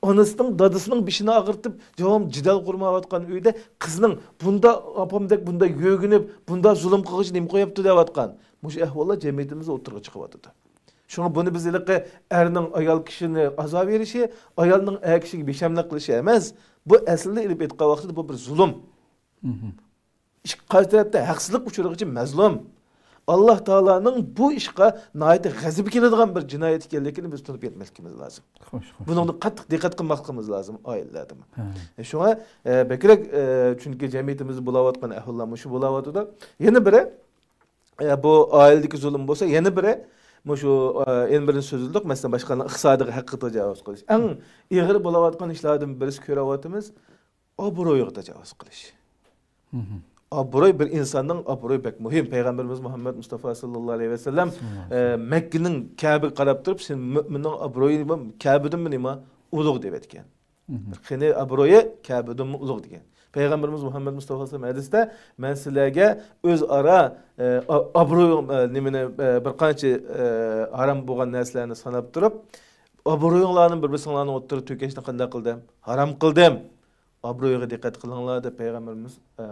ئانىسىنىڭ، دادىسىنىڭ بېشىنى ئاغرىتىپ، داۋام جېدەل قۇرمايۋاتقان ئۆيدە قىزنىڭ بۇنداق ئاپامدەك بۇنداق يۆگىنىپ، بۇنداق زۇلۇم قىلغۇچى نېمە قويۇپتۇ دەۋاتقان. مۇشۇ ئەھۋاللار جەمئىيىتىمىزدە ئوتتۇرىغا چىقىۋاتىدۇ. شۇڭا بۇنى بىز ھېلىقى ئەرنىڭ ئايال كىشىنى ئازار بېرىشى، ئايالنىڭ ئەر كىشىگە بىشەملىك قىلىشى ئەمەس. بۇ ئەسلىدە ئېلىپ ئېيتقان ۋاقتىدا بۇ بىر زۇلۇم. ئىككى قارشى تەرەپتە ھەقسىزلىق ئۇچرىغۇچى مەزلۇم. ئاللاھ تائالانىڭ بۇ ئىشقا ناھايىتى غەزىپى كېلىدىغان بىر جىنايەت ئىكەنلىكىنى بىز تونۇپ يەتمەسلىكىمىز لازىم. خوش، خوش. بۇنىڭغا قاتتىق دىققەت قىلماسلىقىمىز لازىم ئائىلىلەردىمۇ. ھە. شۇڭا، ئە، بەكرەك، ئە، چۈنكى جەمئىيىتىمىزدە بولاۋاتقان ئەھۋاللار مۇشۇ بولاۋاتىدۇ. يەنە بىرى، ئە، بۇ ئائىلىدىكى زۇلۇم بولسا، يەنە بىرى مۇشۇ، ئە، يەنە بىرىنى سۆزلىدۇق. مەسىلەن، باشقىلارنىڭ ئىقتىسادىغا، ھەققىگە تاجاۋۇز قىلىش. ئەڭ ئېغىر بولاۋاتقان ئىشلاردىن بىرسى كۆرۈۋاتىمىز، ئابرۇيىغا تاجاۋۇز قىلىش. ئابرۇي، بىر ئىنساننىڭ ئابرۇيى بەك مۇھىم. پەيغەمبىرىمىز مۇھەممەد مۇستافا ساللاللاھۇ ئەلەيھى ۋەسەللەم، ئە، مەككىنىڭ كەبىگە قاراپ تۇرۇپ، سېنىڭ مۆمىننىڭ ئابرۇيى نېمە، كەبىدىنمۇ نېمە ئۇلۇغ دەۋەتكەن. قېنى ئابرۇيى كەبىدىنمۇ ئۇلۇغ دېگەن. پەيغەمبىرىمىز مۇھەممەد مۇستافا ساللاللاھۇ ئەلەيھى ۋەسەللەم ھەدىستە، مەن سىلەرگە ئۆزئارا، ئە، ئا-، ئابرۇي، ئە، نېمىنى، ئە، بىر قانچە، ئە، ھارام بولغان نەرسىلەرنى ساناپ تۇرۇپ، ئابرۇيۇڭلارنى بىر-بىرسىڭلارنىڭ ئوتتۇرىغا تۆكۈشنى قانداق قىلدىم؟ ھارام قىلدىم. ئابرۇيىغا دىققەت قىلىڭلار دەپ پەيغەمبىرىمىز، ئە،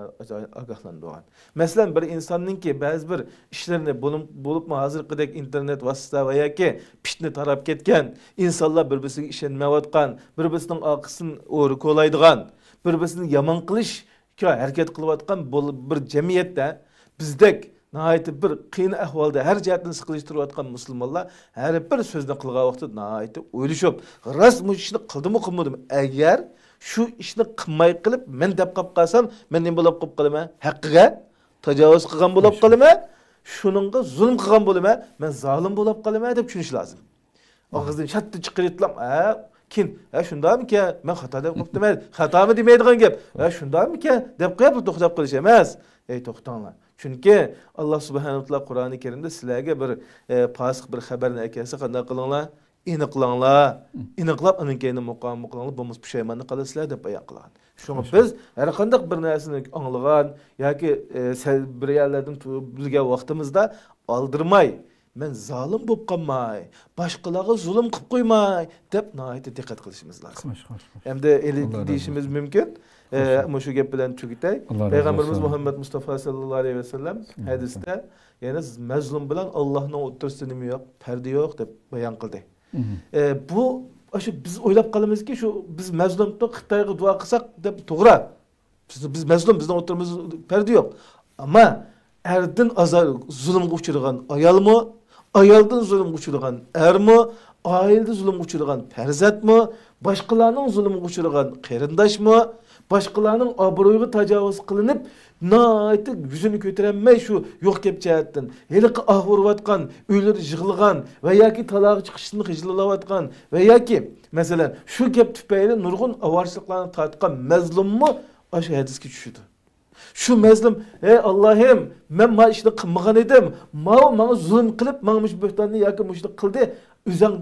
ئاگاھلاندۇرغان. مەسىلەن، بىر ئىنساننىڭكى بەزى بىر ئىشلىرىنى بولۇپ، بولۇپمۇ ھازىرقىدەك ئىنتېرنېت ۋاسىتە ۋە ياكى پىتنە تاراپ كەتكەن، ئىنسانلار بىر-بىرسىگە ئىشەنمەيۋاتقان، بىر-بىرسىنىڭ ئارقىسىدىن ئورا كولايدىغان، بىر-بىرسىنى يامان قىلىشقا ھەرىكەت قىلىۋاتقان بۇ بىر جەمئىيەتتە بىزدەك ناھايىتى بىر قىيىن ئەھۋالدا ھەر جەھەتتىن سىقىلىشتۇرۇۋاتقان مۇسۇلمانلار ھەر بىر سۆزنى قىلغان ۋاقتىدا ناھايىتى ئويلىشىپ، راست مۇشۇ ئىشنى قىلدىمۇ قىلمىدىمۇ؟ ئەگەر شۇ ئىشنى قىلماي قىلىپ، مەن دەپ قاپ قالسام، مەن نېمە بولۇپ قاپ قالىمەن؟ ھەققىگە تاجاۋۇز قىلغان بولۇپ قالىمەن، شۇنىڭغا زۇلۇم قىلغان بولىمەن، مەن زالىم بولۇپ قالىمەن دەپ چۈشىنىش لازىم. ئاغزىدىن شەتتە چىقىرىۋېتىپلا، ھە، كېيىن، ھە، شۇنداقمىكەن، مەن خاتا دەپ قاپتىمەن، خاتامۇ دېمەيدىغان گەپ، ھە، شۇنداقمىكەن دەپ قويۇپ توختاپ قېلىش ئەمەس. ئەي، توختاڭلار. چۈنكى ئاللا سۇبھانەھۇ ۋە تائالا قۇرئانى كەرىمدە سىلەرگە بىر، ئە، پاسىق بىر خەۋەرنى ئەكەلسە قانداق قىلىڭلار؟ ئېنىقلاڭلار. ئېنىقلاپ، ئانىڭ كەينىدىن مۇقاۋىمەت قىلىڭلار، بولمىسا پۇشايماننى قىلىسىلەر دەپ بايان قىلغان. شۇڭا بىز ھەر قانداق بىر نەرسىنى ئاڭلىغان ياكى، ئە، سە-، بىر يەرلەردىن تۇ-، بىلگەن ۋاقتىمىزدا ئالدىرىماي، مەن زالىم بولۇپ قالماي، باشقىلارغا زۇلۇم قىلىپ قويماي دەپ ناھايىتى دىققەت قىلىشىمىز لازىم. خوش، خوش، خوش. ئەمدى ئاللا رازى دېيىشىمىز بولسۇن. مۇمكىن، ئە، خوش. مۇشۇ گەپ بىلەن تۈگىتەي. ئاللا رازى پەيغەمبىرىمىز بولسۇن. مۇھەممەد مۇستافا ساللاللاھۇ ئەلەيھى ۋەسەللەم ھەدىستە، يەنى مەزلۇم بىلەن ئاللانىڭ ئوتتۇرىسىدا نېمە يوق؟ پەردە يوق دەپ بايان قىلدى. ئە، بۇ، شۇ بىز ئويلاپ قالىمىزكى، شۇ بىز مەزلۇمدۇق، خىتايغا دۇئا قىلساق دەپ، توغرا. بىز، بىز مەزلۇم، بىزنىڭ ئوتتۇرىمىزدا پەردە يوق. ئەمما ئەردىن ئازار زۇلۇمغا ئۇچرىغان ئايالمۇ، ئايالدىن زۇلۇمغا ئۇچرىغان ئەرمۇ، ئائىلىدە زۇلۇمغا ئۇچرىغان پەرزەنتمۇ، باشقىلارنىڭ زۇلۇمىغا ئۇچرىغان قېرىنداشمۇ، باشقىلارنىڭ ئابرۇيىغا تاجاۋۇز قىلىنىپ، ناھايىتى يۈزىنى كۆتۈرەلمەي شۇ يوق گەپ جەھەتتىن ھېلىقى ئاھ ئۇرۇۋاتقان، ئۆيلىرى يىغلىغان ۋە ياكى تالاغا چىقىشتىن خىجىللىنىۋاتقان ۋە ياكى، مەسىلەن، شۇ گەپ تۈپەيلى نۇرغۇن ئاۋارىچىلىقلارنى تارتقان مەزلۇممۇ ئاشۇ ھەدىسكە چۈشىدۇ. شۇ مەزلۇم، «ھەي ئاللاھىم، مەن ما ئىشنى قىلمىغان ئىدىم، ماۋۇ ماڭا زۇلۇم قىلىپ، ماڭا مۇشۇ بۆھتاننى ياكى مۇشۇنى قىلدى، ئۆزۈڭ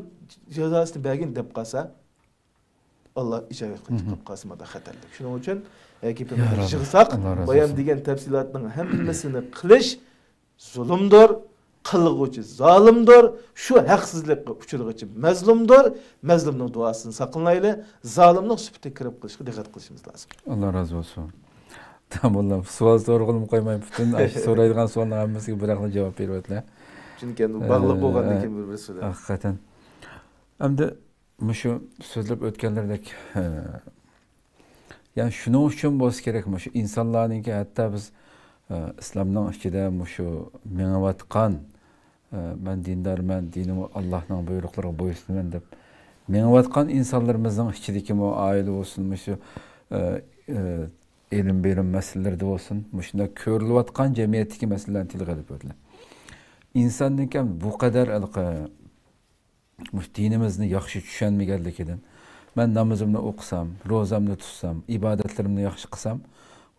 جازاسىنى بەرگىن» دەپ قالسا، ئاللا ئىجابەت قىلىپ قالسا، مادا خەتەرلىك. شۇنىڭ ئۈچۈن، ئە، گېپىمىزنى يىغساق، بايام دېگەن تەپسىلاتنىڭ ھەممىسىنى قىلىش زۇلۇمدۇر، قىلغۇچى زالىمدۇر، شۇ ھەقسىزلىققا ئۇچرىغۇچى مەزلۇمدۇر. مەزلۇمنىڭ دۇئاسىدىن ساقلىنايلى، زالىمنىڭ سۈپىتىگە كىرىپ قېلىشقا دىققەت قىلىشىمىز لازىم. ئاللا رازى بولسۇن. تامام، سوئال سورىغىلىمۇ قويماي، پۈتۈن ئاشۇ سورايدىغان سوئالنىڭ ھەممىسىگە بىراقلا جاۋاب بېرىۋەتلە. چۈنكى ئەمدى باغلىق بولغاندىن كېيىن بىر-بىرسى بىلەن. ھەقىقەتەن. ئەمدى مۇشۇ سۆزلەپ ئۆتكەنلىرىدەك، ئە، يەنى شۇنىڭ ئۈچۈن بولسا كېرەك، مۇشۇ ئىنسانلارنىڭكى، ھەتتا بىز، ئە، ئىسلامنىڭ ئىچىدە مۇشۇ مېڭىۋاتقان، ئە، مەن دىندارمەن، دىنىم ئاللاھنىڭ بۇيرۇقلىرىغا بويسۇنىمەن دەپ مېڭىۋاتقان ئىنسانلىرىمىزنىڭ ئىچىدىكىمۇ ئائىلە بولسۇن، مۇشۇ، ئە، ئە، ئىلىم بېرىم مەسىلىلىرىدە بولسۇن، مۇشۇنداق كۆرۈلۈۋاتقان جەمئىيەتتىكى مەسىلىلەرنى تىلغا ئېلىپ ئۆتىلە. ئىنساندىكى بۇ قەدەر ھېلىقى مۇشۇ دىنىمىزنى ياخشى چۈشەنمىگەنلىكىدىن، مەن نامىزىمنى ئوقۇسام، روزامنى تۇتسام، ئىبادەتلىرىمنى ياخشى قىلسام،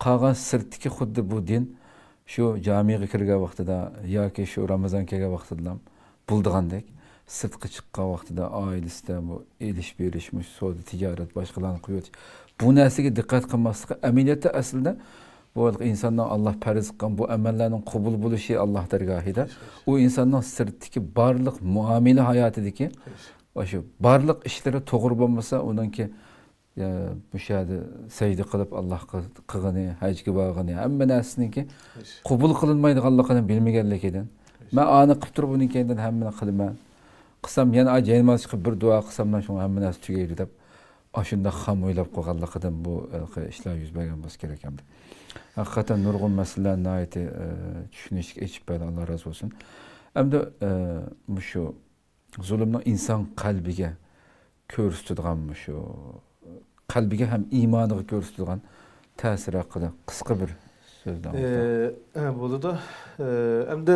قالغان سىرتتىكى خۇددى بۇ دىن شۇ جامىغا كىرگەن ۋاقتىدا ياكى شۇ رامىزان كەلگەن ۋاقتىدىلا بولىدىغاندەك، سىرتقا چىققان ۋاقتىدا ئائىلىسىدە بۇ ئېلىش بېرىش، مۇشۇ سودا تىجارەت، باشقىلارنى قويۇۋېتىش، بۇ نەرسىگە دىققەت قىلماسلىقى ئەمەلىيەتتە ئەسلىدە بۇ ئىنساننىڭ ئاللا پەرز قىلغان بۇ ئەمەللەرنىڭ قوبۇل بولۇشى ئاللا دەرگاھىدا، ئۇ ئىنساننىڭ سىرتتىكى بارلىق مۇئامىلە ھاياتىدىكى ئاشۇ بارلىق ئىشلىرى توغرا بولمىسا، ئۇنىڭكى، يا، مۇشۇ يەردە سەجدە قىلىپ ئاللاھقا قىلغىنى، ھەجگە بارغىنى، ھەممە نەرسىنىڭكى قوبۇل قىلىنمايدىغانلىقىنى بىلمىگەنلىكىدىن، مەن ئانى قىلىپ تۇرۇپ ئۇنىڭ كەينىدىن ھەممىنى قىلىمەن. قىلسام يەنە ئاي جايناماز چىقىپ بىر دۇئا قىلساملا شۇڭا ھەممە نەرسە تۈگەيدۇ دەپ، ئاشۇنداق خام ئويلاپ قويغانلىقىدىن بۇ ھېلىقى ئىشلار يۈز بەرگەن بولسا كېرەك ئەمدى. ھەقىقەتەن نۇرغۇن مەسىلىلەر ناھايىتى، ئە، چۈشىنىشلىك ئېچىپ بەردى، ئاللا رازى بولسۇن. ئەمدى، ئە، مۇشۇ زۇلۇمنىڭ ئىنسان قەلبىگە كۆرسىتىدىغان، مۇشۇ قەلبىگە ھەم ئىمانىغا كۆرسىتىدىغان تەسىرى ھەققىدە قىسقا بىر سۆزلەڭ. ئە، ئە، بولىدۇ. ئە، ئەمدى،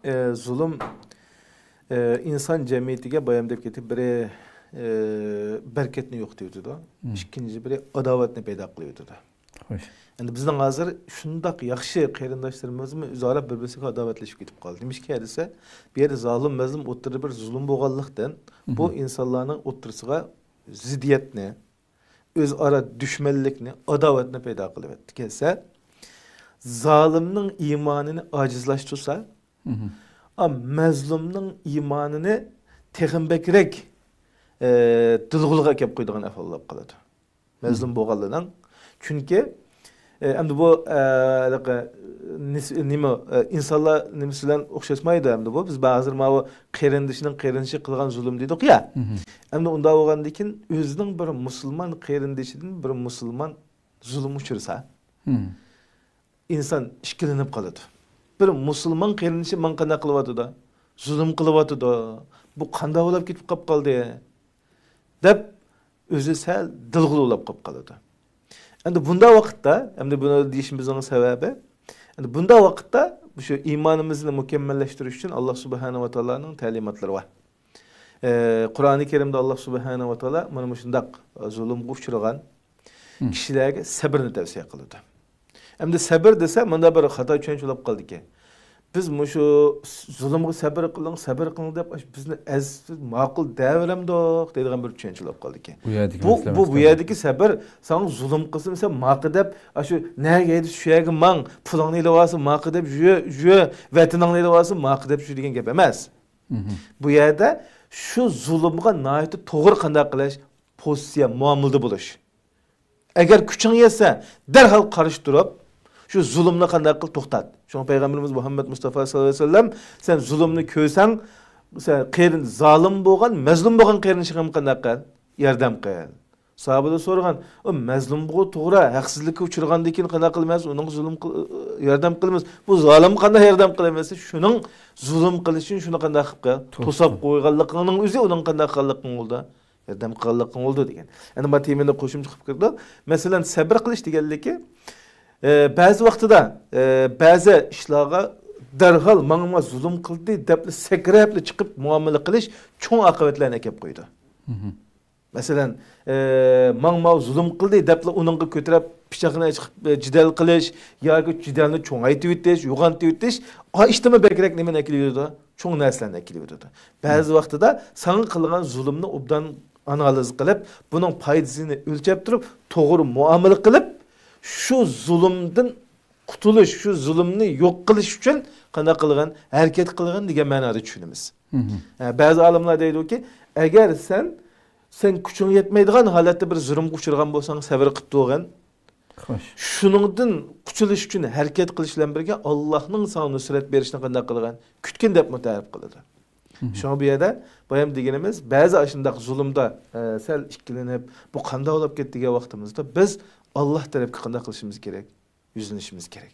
ئە، زۇلۇم، ئە، ئىنسان جەمئىيىتىگە بايام دەپ كېتىپ بىرى، ئە، بەرىكەتنى يوقىتىۋېتىدۇ. مم. ئىككىنچى بىرى ئاداۋەتنى پەيدا قىلىۋېتىدۇ. خوش. ئەمدى بىزنىڭ ھازىر شۇنداق ياخشى قېرىنداشلىرىمىزمۇ ئۆزئارا بىر-بىرسىگە ئاداۋەتلىشىپ كېتىپ قالدى. نېمىشقا دېسە، بۇ يەردە زالىم، مەزلۇم ئوتتۇرىدا بىر زۇلۇم بولغانلىقتىن، بۇ مم. ئىنسانلارنىڭ ئوتتۇرىسىغا زىددىيەتنى، ئۆزئارا دۈشمەنلىكنى، ئاداۋەتنى پەيدا قىلىۋەتتى. كەلسە، زالىمنىڭ ئىمانىنى ئاجىزلاشتۇرسا، مم. ئا، مەزلۇمنىڭ ئىمانىنى تېخىمۇ بەكرەك، ئە، دىلغۇلغا ئەكەپ قويىدىغان ئەھۋال بولۇپ قالىدۇ. مەزلۇم بولغانلىرىنىڭ. چۈنكى، ئە، ئەمدى بۇ، ئە، ھېلىقى نىس-، نېمە، ئە، ئىنسانلار نېمىسى بىلەن ئوخشاشمايدۇ ئەمدى بۇ. بىز ھازىر ماۋۇ قېرىندىشىنىڭ قېرىندىشىغا قىلغان زۇلۇم دېدۇق يا. مم. ئەمدى ئۇنداق بولغاندىن كېيىن ئۆزىنىڭ بىر مۇسۇلمان قېرىندىشىدىن بىر مۇسۇلمان زۇلۇم ئۇچرىسا، مم. ئىنسان ئىككىلىنىپ قالىدۇ. بىر مۇسۇلمان قېرىندىشى ماڭا قانداق قىلىۋاتىدۇ؟ زۇلۇم قىلىۋاتىدۇ. بۇ قانداق بولۇپ كېتىپ قاپ قالدى؟ دەپ ئۆزى سەل دىلغۇلۇقلاپ قاپ قالىدۇ. ئەمدى بۇنداق ۋاقىتتا، ئەمدى بۇنى دېيىشىمىزنىڭ سەۋەبى، ئەمدى بۇنداق ۋاقىتتا شۇ ئىمانىمىزنى مۇكەممەللەشتۈرۈش ئۈچۈن ئاللا سۇبھانەھۇ ۋە تائالانىڭ تەلىماتلىرى بار. ئە، قۇرئانى كەرىمدە ئاللا سۇبھانەھۇ ۋە تائالا مانا مۇشۇنداق زۇلۇمغا ئۇچرىغان كىشىلەرگە سەبرنى تەۋسىيە قىلىدۇ. ئەمدى سەبر دېسە، مۇندا بىر خاتا چۈشەنچە بولۇپ قالدىكەن. بىز مۇشۇ زۇلۇمغا سەبر قىلىڭ، سەبر قىلىڭ دەپ، بىزنى ئەزىز، ماقۇل دەۋېرەمدۇق دەيدىغان بىر چۈشەنچە بولۇپ قالدىكەن. بۇ يەردىكى بۇ، مەسىلە بۇ، بۇ يەردىكى سەبر ساڭا زۇلۇم قىلسا، سەن ماقۇل دەپ، ئاشۇ نەگە ھەيدىسە شۇ يەرگە ماڭ، پۇلۇڭنى ئېلىۋالسا ماقۇل دەپ يۈ، يۈ، ۋەتىنىڭنى ئېلىۋالسا ماقۇل دەپ يۈ دېگەن گەپ ئەمەس. بۇ يەردە شۇ زۇلۇمغا ناھايىتى توغرا قانداق قىلىش، پوزىتسىيە، مۇئامىلىدە بولۇش. ئەگەر كۈچۈڭ يەتسە، دەرھال قارشى تۇرۇپ، شۇ زۇلۇمنى قانداق قىل توختات. شۇڭا پەيغەمبىرىمىز مۇھەممەد مۇستافا ساللاللاھۇ ئەلەيھى ۋەسەللەم، سەن زۇلۇمنى كۆرسەڭ، سەن قېرىن-، زالىم بولغان، مەزلۇم بولغان قېرىندىشىڭغا قانداق قىل؟ ياردەم قىل. ساھابىلەر سورىغان، ئۇ مەزلۇمغۇ توغرا، ھەقسىزلىككە ئۇچرىغاندىن كېيىن قانداق قىلىمىز؟ ئۇنىڭغا زۇلۇم قىل-، ياردەم قىلىمىز. بۇ زالىمغا قانداق ياردەم قىلىمىز؟ شۇنىڭ زۇلۇم قىلىشىنى شۇنى قانداق قىلىپ قىل؟ توسۇپ. توساپ قويغانلىقىڭنىڭ ئۆزى ئۇنىڭ قانداق قىلغانلىقىڭ بولىدۇ؟ ياردەم قىلغانلىقىڭ بولىدۇ دېگەن. يەنى ما تېمىنى قوشۇمچە قىلىپ كىرىدۇ. مەسىلەن، سەبر قىلىش دېگەنلىكى، ئە، بەزى ۋاقتىدا، ئە، بەزى ئىشلارغا دەرھال ماڭا زۇلۇم قىلدى دەپلا سەكرەپلا چىقىپ مۇئامىلە قىلىش چوڭ ئاقىۋەتلەرنى ئەكەپ قويىدۇ. مەسىلەن، ئە، ماڭا ماۋۇ زۇلۇم قىلدى دەپلا ئۇنىڭغا كۆتۈرۈپ پىچاقنى چىقىپ، ئە، جېدەل قىلىش ياكى جېدەلنى چوڭايتىۋېتىش، يوغانتىۋېتىش، ئا، ئىشتىنمۇ بەكرەك نېمىنى ئەكېلىۋېتىدۇ؟ چوڭ نەرسىلەرنى ئەكېلىۋېتىدۇ. بەزى ۋاقتىدا ساڭا قىلغان زۇلۇمنى ئوبدان ئانالىز قىلىپ، بۇنىڭ پايدىسىنى ئۆلچەپ تۇرۇپ، توغرا مۇئامىلە قىلىپ، شۇ زۇلۇمدىن قۇتۇلۇش، شۇ زۇلۇمنى يوق قىلىش ئۈچۈن قانداق قىلغان، ھەرىكەت قىلغان دېگەن مەنادا چۈشىنىمىز. ھە، بەزى ئالىملار دەيدۇكى، ئەگەر سەن، سەن كۈچۈڭ يەتمەيدىغان ھالەتتە بىر زۇلۇمغا ئۇچرىغان بولساڭ، سەۋر قىپ تۇرغىن. خوش. شۇنىڭدىن قۇتۇلۇش ئۈچۈن ھەرىكەت قىلىش بىلەن بىرگە، ئاللاھنىڭ ساڭا نۇسرەت بېرىشىنى قانداق قىلغان، كۈتكىن دەپمۇ تەرىپ قىلىدۇ. شۇڭا بۇ يەردە بايام دېگىنىمىز، بەزى ئاشۇنداق زۇلۇمدا، ئە، سەل ئىككىلىنىپ، بۇ قانداق بولۇپ كەتتى دېگەن ۋاقتىمىزدا، بىز ئاللاھ تەرەپكە قانداق قىلىشىمىز كېرەك؟ يۈزلىنىشىمىز كېرەك.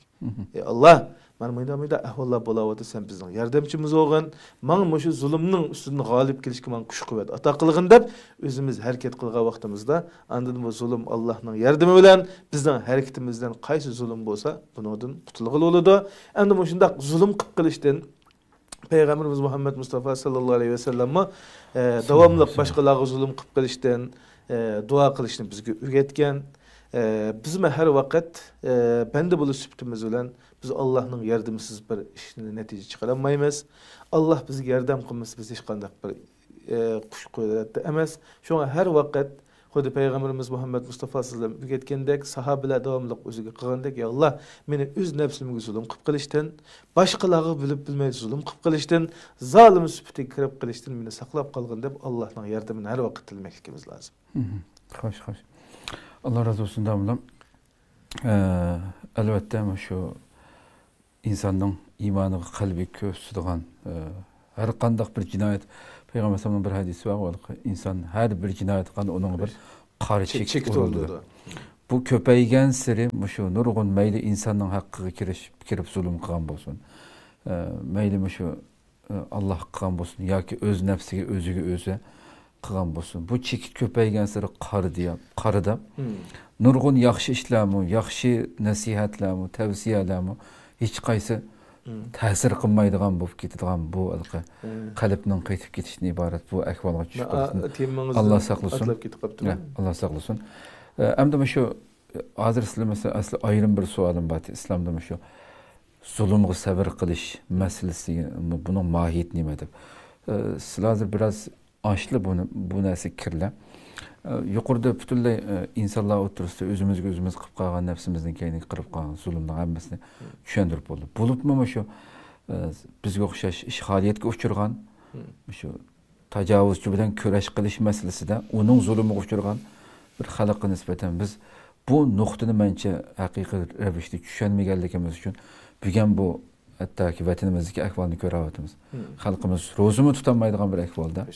ئى ئاللاھ، مانا مۇنداق مۇنداق ئەھۋاللار بولاۋاتىدۇ، سەن بىزنىڭ ياردەمچىمىز بولغىن، ماڭا مۇشۇ زۇلۇمنىڭ ئۈستىدىن غالىب كېلىشكە ماڭا كۈچ قۇۋۋەت ئاتا قىلغىن دەپ، ئۆزىمىز ھەرىكەت قىلغان ۋاقتىمىزدا، ئاندىن بۇ زۇلۇم ئاللاھنىڭ ياردىمى بىلەن، بىزنىڭ ھەرىكىتىمىز بىلەن قايسى زۇلۇم بولسا، بۇنىڭدىن قۇتۇلغىلى بولىدۇ. ئەمدى مۇشۇنداق زۇلۇم قىلىپ قېلىشتىن، پەيغەمبىرىمىز مۇھەممەد مۇستافا ساللاللاھۇ ئەلەيھى ۋەسەللەممۇ، ئە، داۋاملىق باشقىلارغا زۇلۇم قىلىپ قېلىشتىن، ئە، دۇئا قىلىشنى بىزگە ئۆگەتكەن. ئە، بىزمۇ ھەر ۋاقىت، ئە، بەندە بولۇش سۈپىتىمىز بىلەن بىز ئاللاھنىڭ ياردىمىسىز بىر ئىشنى نەتىجە چىقىرالمايمىز. ئاللاھ بىزگە ياردەم قىلمىسا، بىز ھېچقانداق بىر، ئە، كۈچ قۇدرەتتە ئەمەس. شۇڭا ھەر ۋاقىت خۇددى پەيغەمبىرىمىز مۇھەممەد مۇستافا ساللاللاھۇ ئەلەيھى ۋەسەللەم ئۆگەتكەندەك، ساھابىلەر داۋاملىق ئۆزىگە قىلغاندەك، يا ئاللاھ، مېنى ئۆز نەپسىمگە زۇلۇم قىلىپ قېلىشتىن، باشقىلارغا بىلىپ بىلمەي زۇلۇم قىلىپ قېلىشتىن، زالىم سۈپىتىگە كىرىپ قېلىشتىن مېنى ساقلاپ قالغىن دەپ، ئاللاھنىڭ ياردىمىنى ھەر ۋاقىت تىلىمەكلىكىمىز لازىم. خوش، خوش. ئاللاھ رازى بولسۇن، داموللام. ئە، ئەلۋەتتە، مۇشۇ ئىنساننىڭ ئىمانىغا، قەلبىگە كۆرسىتىدىغان، ئە، ھەر قانداق بىر جىنايەت، پەيغەمبەر ئەلەيھىسسالامنىڭ بىر ھەدىسى بار، ئىنسان ھەر بىر جىنايەت قىلغاندا ئۇنىڭغا بىر قارا چېكىت ئورنىتىدۇ. بۇ كۆپەيگەنسېرى مۇشۇ نۇرغۇن مەيلى ئىنساننىڭ ھەققىگە كىرىش-، كىرىپ زۇلۇم قىلغان بولسۇن، ئە، مەيلى مۇشۇ، ئە، ئاللاھقا قىلغان بولسۇن ياكى ئۆز نەپسىگە، ئۆزىگە ئۆزى قىلغان بولسۇن. بۇ چېكىت كۆپەيگەنسېرى قارىدى-، قارىداپ، نۇرغۇن ياخشى ئىشلارمۇ، ياخشى نەسىھەتلەرمۇ، تەۋسىيەلەرمۇ ھېچقايسى تەسىر قىلمايدىغان بولۇپ كېتىدىغان بۇ ھېلىقى قەلبنىڭ قېتىپ كېتىشتىن ئىبارەت بۇ ئەھۋالغا چۈشۈپ قالىدىكەن. ئاللا ساقلىسۇن. ئاللا ساقلىسۇن. ئە، ئەمدى مۇشۇ، ھازىر سىلەر مەسىلەن، ئەسلى ئايرىم بىر سوئالىم بار ئىدى. ئىسلامدا مۇشۇ زۇلۇمغا سەۋر قىلىش مەسىلىسى، بۇنىڭ ماھىيىتى نېمە دەپ. ئە، سىلەر ھازىر بىراز ئاشلا بۇنى، بۇ نەرسىگە كىرىلە. ئە، يۇقىرىدا پۈتۈنلەي، ئە، ئىنسانلار ئوتتۇرىسىدا ئۆزىمىزگە ئۆزىمىز قىلىپ قالغان، نەپسىمىزنىڭ كەينىگە قىلىپ قالغان زۇلۇمنىڭ ھەممىسىنى چۈشەندۈرۈپ بولدى. بولۇپمۇ مۇشۇ، ئە، بىزگە ئوخشاش ئىشغالىيەتكە ئۇچرىغان، مۇشۇ تاجاۋۇزچى بىلەن كۈرەش قىلىش مەسىلىسىدە ئۇنىڭ زۇلۇمىغا ئۇچرىغان بىر خەلققە نىسبەتەن بىز بۇ نۇقتىنى مەنچە ھەقىقىي رەۋىشتە چۈشەنمىگەنلىكىمىز ئۈچۈن بۈگۈن بۇ ھەتتاكى ۋەتىنىمىزدىكى ئەھۋالنى كۆرۈۋاتىمىز. خەلقىمىز روزىمۇ تۇتالمايدىغان بىر ئەھۋالدا،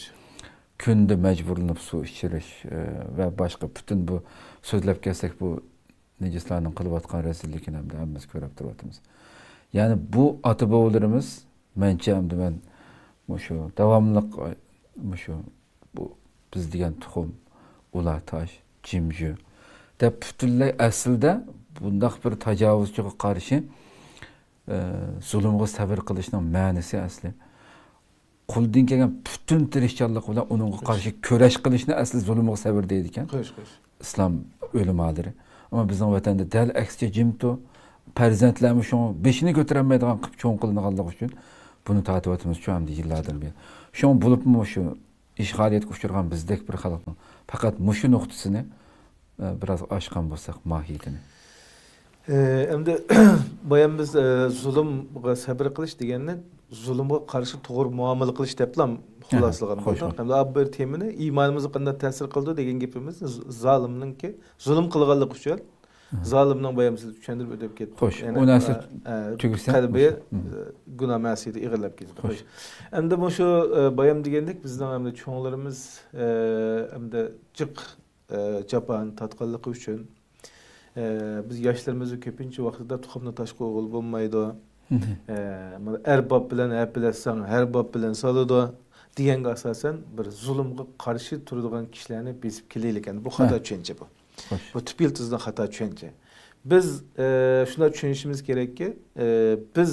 كۈندە مەجبۇرلىنىپ سۇ ئىچۈرۈش، ئە، ۋە باشقا پۈتۈن بۇ سۆزلەپ كەلسەك بۇ نىجىسلارنىڭ قىلىۋاتقان رەزىللىكىنى ھەمدە ھەممىمىز كۆرۈپ تۇرۇۋاتىمىز. يەنى بۇ ئاتا-بوۋىلىرىمىز، مەنچە ئەمدى مەن مۇشۇ داۋاملىق، مۇشۇ بۇ بىز دېگەن تۇخۇم، ئۇلار تاش، جىمجۈ دەپ پۈتۈنلەي ئەسلىدە بۇنداق بىر تاجاۋۇزچىغا قارشى، ئە، زۇلۇمغا سەۋر قىلىشنىڭ مەنىسى ئەسلى. قولدىن كەلگەن پۈتۈن تىرىشچانلىق بىلەن ئۇنىڭغا قارشى كۈرەش قىلىشنى ئەسلى زۇلۇمغا سەۋر دەيدىكەن. خوش، خوش. ئىسلام ئۆلىمالىرى. ئەمما بىزنىڭ ۋەتەندە دەل ئەكسىچە جىمتۇ. پەرزەنتلەرمۇ شۇڭا بېشىنى كۆتۈرەلمەيدىغان قىلىپ چوڭ قىلىنغانلىقى ئۈچۈن بۇنى تارتىۋاتىمىز شۇ ئەمدى يىللاردىن بۇيان. شۇڭا بولۇپمۇ شۇ ئىشغالىيەتكە ئۇچرىغان بىزدەك بىر خەلقنىڭ پەقەت مۇشۇ نۇقتىسىنى، ئە، بىراز ئاچقان بولساق ماھىيىتىنى. ئە، ئەمدى بايام بىز، ئە، زۇلۇمغا سەبرى قىلىش دېگەننى زۇلۇمغا قارشى توغرا مۇئامىلە قىلىش دەپلا خۇلاسىلىغان بولدۇق. ئەمدى بۇ بىر تېمىنى ئىمانىمىزغا قانداق تەسىر قىلىدۇ دېگەن گېپىمىز ز-، زالىمنىڭكى زۇلۇم قىلغانلىقى ئۈچۈن زالىمنىڭ بايام سىز چۈشەندۈرۈپ ئۆتۈپ كەتتى. خوش، يەنى ئۇ نەرسە ئە، تۈگىسە، قەلبى، ئە، گۇناھ مەسىيىتى ئېغىرلاپ كېتىدۇ. خوش. ئەمدى مۇشۇ، ئە، بايام دېگەندەك بىزنىڭ ئەمدى چوڭلىرىمىز، ئە، ئەمدى جىق، ئە، جاپانى تارتقانلىقى ئۈچۈن، ئە، بىز ياشلىرىمىزنى كۆپىنچە ۋاقتىدا تۇخۇمنى تاشقا ئوغۇل بولمايدۇ. ئە، مانا ئەرباب بىلەن ھەپىلەشسەڭ، ھەرباب بىلەن سالىدۇ دېگەنگە ئاساسەن بىر زۇلۇمغا قارشى تۇرىدىغان كىشىلەرنى بېسىپ كېلەيلىكەن. بۇ خاتا چۈشەنچە بۇ. خوش. بۇ تۈپ يىلتىزىدىن خاتا چۈشەنچە. بىز، ئە، شۇنداق چۈشىنىشىمىز كېرەككى، ئە، بىز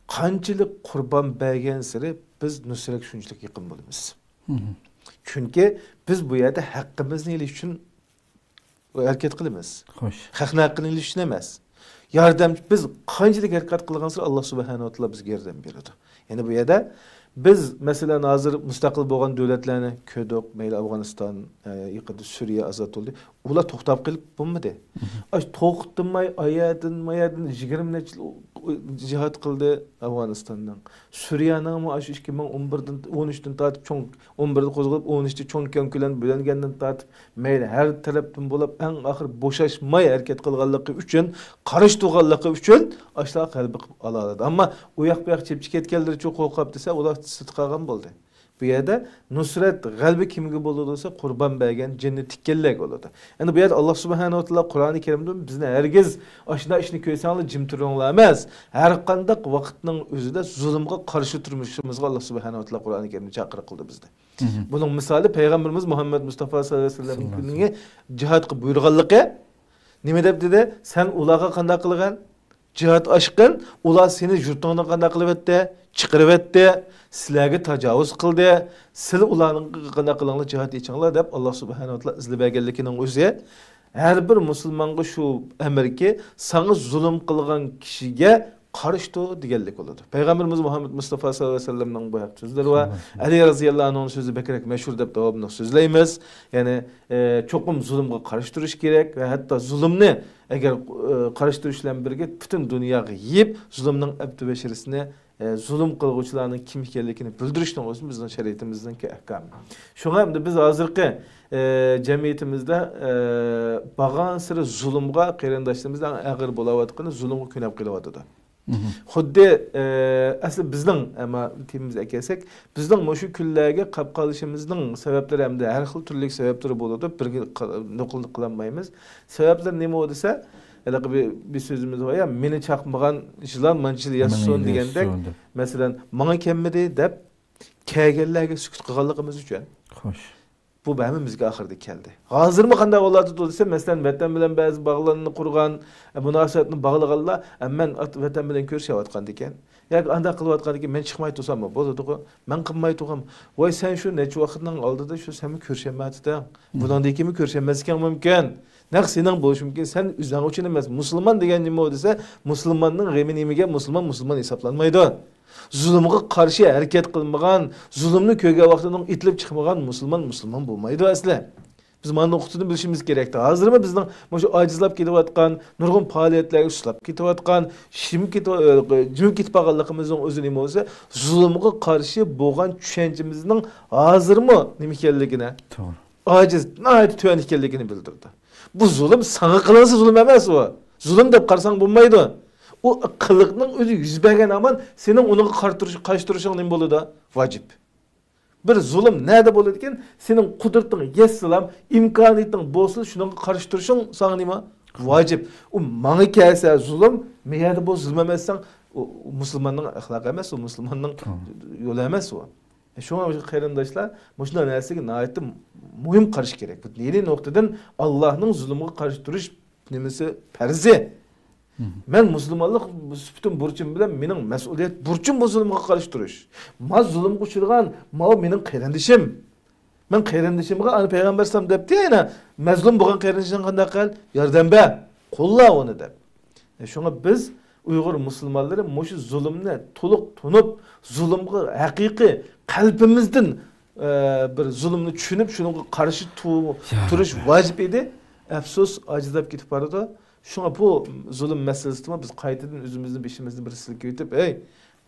قانچىلىك قۇربان بەرگەنسېرى بىز نۇسرەتكە شۇنچىلىك يېقىن بولىمىز. چۈنكى بىز بۇ يەردە ھەققىمىزنى ئېلىش ئۈچۈن ھەرىكەت قىلىمىز. خوش. خەقنىڭ ھەققىنى ئېلىش ئۈچۈن ئەمەس. ياردەم، بىز قانچىلىك ھەرىكەت قىلغانسېرى ئاللا سۇبھانەھۇ ۋە تائالا بىزگە ياردەم بېرىدۇ. يەنى بۇ يەردە بىز، مەسىلەن، ھازىر مۇستەقىل بولغان دۆلەتلەرنى كۆردۇق، مەيلى ئافغانىستان، ئە، يېقىندا سۈرىيە ئازاد بولدى. ئۇلار توختاپ قېلىپ بولمىدى. ئاشۇ توختىماي، ئايەردىن، مايەردىن يىگىرمە نەچچە يىل جىھاد قىلدى ئافغانىستاننىڭ. سۈرىيەنىڭمۇ ئاشۇ ئىككى مىڭ ئون بىردىن، ئون ئۈچتىن تارتىپ چوڭ، ئون بىردە قوزغىلىپ، ئون ئۈچتە چوڭ كۆڭ كۆلەم بۆلۈنگەندىن تارتىپ، مەيلى ھەر تەرەپتىن بولاپ، ئەڭ ئاخىر بوشاشماي ھەرىكەت قىلغانلىقى ئۈچۈن، قارشى تۇرغانلىقى ئۈچۈن ئاشۇلار غەلىبە قىلىپ ئالالايدۇ. ئەمما ئۇ ياق بۇ ياق چېپىپ كەتكەنلىرىچۇ قورقۇپ دېسە، ئۇلار سىرتتا قالغان بولدى. بۇ يەردە نۇسرەت، غەلىبە كىمگە بولىدۇ دېسە، قۇربان بەرگەن، جېنىنى تىككەنلەرگە بولىدۇ. ئەمدى بۇ يەردە ئاللا سۇبھانەھۇ ۋە تائالا قۇرئانى كەرىمدە بىزنى ھەرگىز ئاشۇنداق ئىشنى كۆرسەڭلار جىم تۇرۇڭلار ئەمەس، ھەر قانداق ۋاقىتنىڭ ئۆزىدە زۇلۇمغا قارشى تۇرمىشىمىزغا ئاللا سۇبھانەھۇ ۋە تائالا قۇرئانى كەرىمدە چاقىرىق قىلدى بىزنى. بۇنىڭ مىسالى پەيغەمبىرىمىز مۇھەممەد مۇستافا سەللەللاھۇ ئەلەيھى ۋەسەللەمنىڭ جىھادقا بۇيرۇغانلىقى. نېمە دەپ دېدى؟ سەن ئۇلارغا قانداق قىلغان؟ جىھاد ئاشقىن، ئۇلار سېنى يۇرتۇڭدىن قانداق قىلىۋەتتى؟ چىقىرىۋەتتى. سىلەرگە تاجاۋۇز قىلدى. سىلەر ئۇلارنىڭ قانداق قىلىڭلار، جىھاد ئېچىڭلار دەپ ئاللا سۇبھانەھۇ ۋە تائالا ئىزلىۋەرگەنلىكىنىڭ ئۆزى ھەر بىر مۇسۇلمانغا شۇ ئەمركى، ساڭا زۇلۇم قىلغان كىشىگە قارشى تۇر دېگەنلىك بولىدۇ. پەيغەمبىرىمىز مۇھەممەد مۇستافا سەللەللاھۇ ئەلەيھى ۋەسەللەمنىڭ بۇ ھەقتە سۆزلىرى بار. ئەلى رەزىياللاھۇ ئەنھۇنىڭ سۆزى بەكرەك مەشھۇر دەپ داۋاملىق سۆزلەيمىز. يەنى، ئە، چوقۇم زۇلۇمغا قارشى تۇرۇش كېرەك ۋە ھەتتا زۇلۇمنى ئەگەر، ئە، قارشى تۇرۇش بىلەن بىرگە پۈتۈن دۇنياغا يېيىپ، زۇلۇمنىڭ ئەپتى بەشىرىسىنى، ئە، زۇلۇم قىلغۇچىلارنىڭ كىم ئىكەنلىكىنى بىلدۈرۈشنىڭ ئۆزى بىزنىڭ شەرىئىتىمىزنىڭكى ئەھكامى. شۇڭا ئەمدى بىز ھازىرقى، ئە، جەمئىيىتىمىزدە، ئە، بارغانسېرى زۇلۇمغا، قېرىنداشلىرىمىزدا ئەڭ ئېغىر بولاۋاتقىنى زۇلۇمغا كۆنۈپ قېلىۋاتىدۇ. خۇددى، ئە، ئەسلى بىزنىڭ، ئەمما تېمىمىزغا كەلسەك، بىزنىڭ مۇشۇ كۈنلەرگە قاپ قالىشىمىزنىڭ سەۋەبلىرى ھەمدە ھەر خىل تۈرلۈك سەۋەبلىرى بولىدۇ. بىرگە قىل-، نوقۇل قىلالمايمىز. سەۋەبلىرى نېمە ئۇ دېسە، ھېلىقى بىر، بىر سۆزىمىز بار يا، «مېنى چاقمىغان يىلان مانچىلا ياسىسۇن» دېگەندەك، مەسىلەن، «ماڭا كەلمىدى» دەپ، كەلگەنلەرگە سۈكۈت قىلغانلىقىمىز ئۈچۈن. خوش. بۇ ھەممىمىزگە ئاخىرىدا كەلدى. ھازىرمۇ قانداق بولۇۋاتىدۇ دېسە، مەسىلەن، ۋەتەن بىلەن بەزى باغلارنى قۇرغان، ئە، مۇناسىۋەتنى باغلىغانلار، ئە، مەن ئات-، ۋەتەن بىلەن كۆرۈشۈۋاتقاندىكىن ياكى ئانداق قىلىۋاتقاندىكىن مەن چىقماي تۇرساممۇ بولىدىغۇ؟ مەن قىلماي تۇرغان. ۋاي، سەن شۇ نەچچە ۋاقىتنىڭ ئالدىدا شۇ سەنمۇ كۆرۈشەلمەيۋاتىدىڭ. بۇنىڭدىن كېيىنمۇ كۆرۈشەلمەسلىكىڭ مۇمكىن. نەق سېنىڭ بولۇشى مۇمكىن. سەن ئۆزۈڭ ئۈچۈن ئەمەس. مۇسۇلمان دېگەن نېمە ئۇ دېسە، مۇسۇلماننىڭ غېمى نېمىگە؟ مۇسۇلمان مۇسۇلمان ھېسابلانمايدۇ. زۇلۇمغا قارشى ھەرىكەت قىلمىغان، زۇلۇمنى كۆرگەن ۋاقتىدا ئېتىلىپ چىقمىغان مۇسۇلمان مۇسۇلمان بولمايدۇ ئەسلى. بىز مانا نۇقتىنى بىلىشىمىز كېرەكتى. ھازىرمۇ بىزنىڭ مۇشۇ ئاجىزلاپ كېتىۋاتقان، نۇرغۇن پائالىيەتلەرگە سۇسلاپ كېتىۋاتقان، شىم كېتىۋ-، ئە، جىمىپ كېتىپ قالغانلىقىمىزنىڭ ئۆزى نېمە بولسا، زۇلۇمغا قارشى بولغان چۈشەنچىمىزنىڭ ھازىرمۇ نېمە ئىكەنلىكىنى، توغرا. ئاجىز، ناھايىتى تۆۋەن ئىكەنلىكىنى بىلدۈرىدۇ. بۇ زۇلۇم ساڭا قىلىنسا زۇلۇم ئەمەس ئۇ. زۇلۇم دەپ قارىساڭ بولمايدۇ. ئۇ قىلىقنىڭ ئۆزى يۈز بەرگەن ھامان سېنىڭ ئۇنىڭغا قارشى تۇرۇش، قارشى تۇرۇشۇڭ نېمە بولىدۇ؟ ۋاجىپ. بىر زۇلۇم نەدە بولىدىكەن؟ سېنىڭ قۇدرىتىڭ يەتسىلا، ئىمكانىيىتىڭ بولسىلا، شۇنىڭغا قارشى تۇرۇشۇڭ ساڭا نېمە؟ ۋاجىپ. ئۇ ماڭا كەلسە زۇلۇم، مەيەردە بولسا زۇلۇم ئەمەس دېسەڭ، ئۇ، ئۇ مۇسۇلماننىڭ ئەخلاقى ئەمەس، ئۇ مۇسۇلماننىڭ يولى ئەمەس ئۇ. شۇڭا قېرىنداشلار، مۇشۇنداق نەرسىگە ناھايىتى مۇھىم قارىشى كېرەك. بۇ دىنىي نۇقتىدىن ئاللاھنىڭ زۇلۇمغا قارشى تۇرۇش نېمىسى پەرزى. مەن مۇسۇلمانلىق سۈپىتىم بۇرچۇم بىلەن مېنىڭ مەسئۇلىيەت بۇرچۇم بۇ زۇلۇمغا قارشى تۇرۇش. ما زۇلۇمغا ئۇچرىغان، ماۋۇ مېنىڭ قېرىندىشىم. مەن قېرىندىشىمغا ئانا پەيغەمبەر ئەلەيھىسسالام دەپتۇ يا، يەنە مەزلۇم بولغان قېرىندىشىڭغا قانداق قىل؟ ياردەم بەر، قوللا ئۇنى دەپ. شۇڭا بىز ئۇيغۇر مۇسۇلمانلىرى مۇشۇ زۇلۇمنى تولۇق تونۇپ، زۇلۇمغا ھەقىقىي قەلبىمىزدىن، ئە، بىر زۇلۇمنى چۈشىنىپ، شۇنىڭغا قارشى تۇ-، يا تۇرۇش رەببى. ۋاجىپ ئىدى. ئەپسۇس، ئاجىزلاپ كېتىپ بارىدۇ. شۇڭا بۇ زۇلۇم مەسىلىسىدىمۇ بىز قايتىدىن ئۆزىمىزنى، بېشىمىزنى بىر سىلكىۋېتىپ، «ھەي،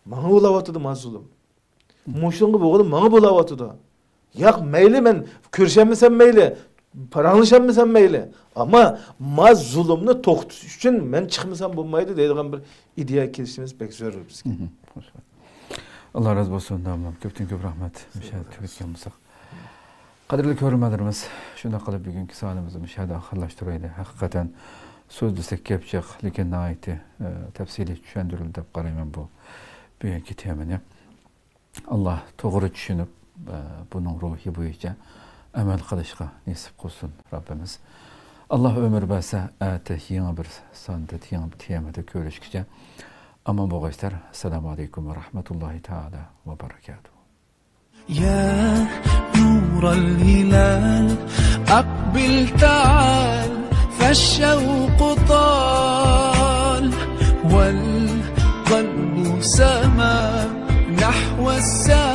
ماڭا بولاۋاتىدۇ ما زۇلۇم.» مۇشۇنىڭغا بولغىنى ماڭا بولاۋاتىدۇ. ياق، مەيلى، مەن كۆرۈشەلمىسەم مەيلى، پاراڭلىشالمىسام مەيلى. ئەمما ما زۇلۇمنى توختىتىش ئۈچۈن مەن چىقمىسام بولمايدۇ دەيدىغان بىر ئىدىيەگە كېلىشىمىز بەك زۆرۈر بىزگە. مهم. خوش. ئاللا رازى بولسۇن، داۋاملىق كۆپتىن كۆپ رەھمەت. مۇشۇ يەردە تۈگەتكەن بولساق. قەدىرلىك كۆرۈرمەنلىرىمىز، شۇنداق قىلىپ بۈگۈنكى سانىمىزنى مۇشۇ يەردە ئاخىرلاشتۇرايلى. ھەقىقەتەن سۆزلىسەك گەپ جىق، لېكىن ناھايىتى، ئە، تەپسىلىي چۈشەندۈرۈلدى دەپ قارايمەن بۇ بۈگۈنكى تېمىنى. ئاللا توغرا چۈشىنىپ، ئە، بۇنىڭ روھى بويىچە ئەمەل قىلىشقا نېسىپ قىلسۇن رەببىمىز. ئاللا ئۆمۈر بەرسە، ئەتە يېڭى بىر ساندا، يېڭى بىر تېمىدا كۆرۈشكىچە ئامان بولغايسىلەر. ئەسسالامۇ ئەلەيكۇم ۋە رەھمەتۇللاھى تائالا ۋە بەرىكاتۇھ. يا نور الهلال، أقبل تعال، فالشوق طال، والقلب سما نحو السماء.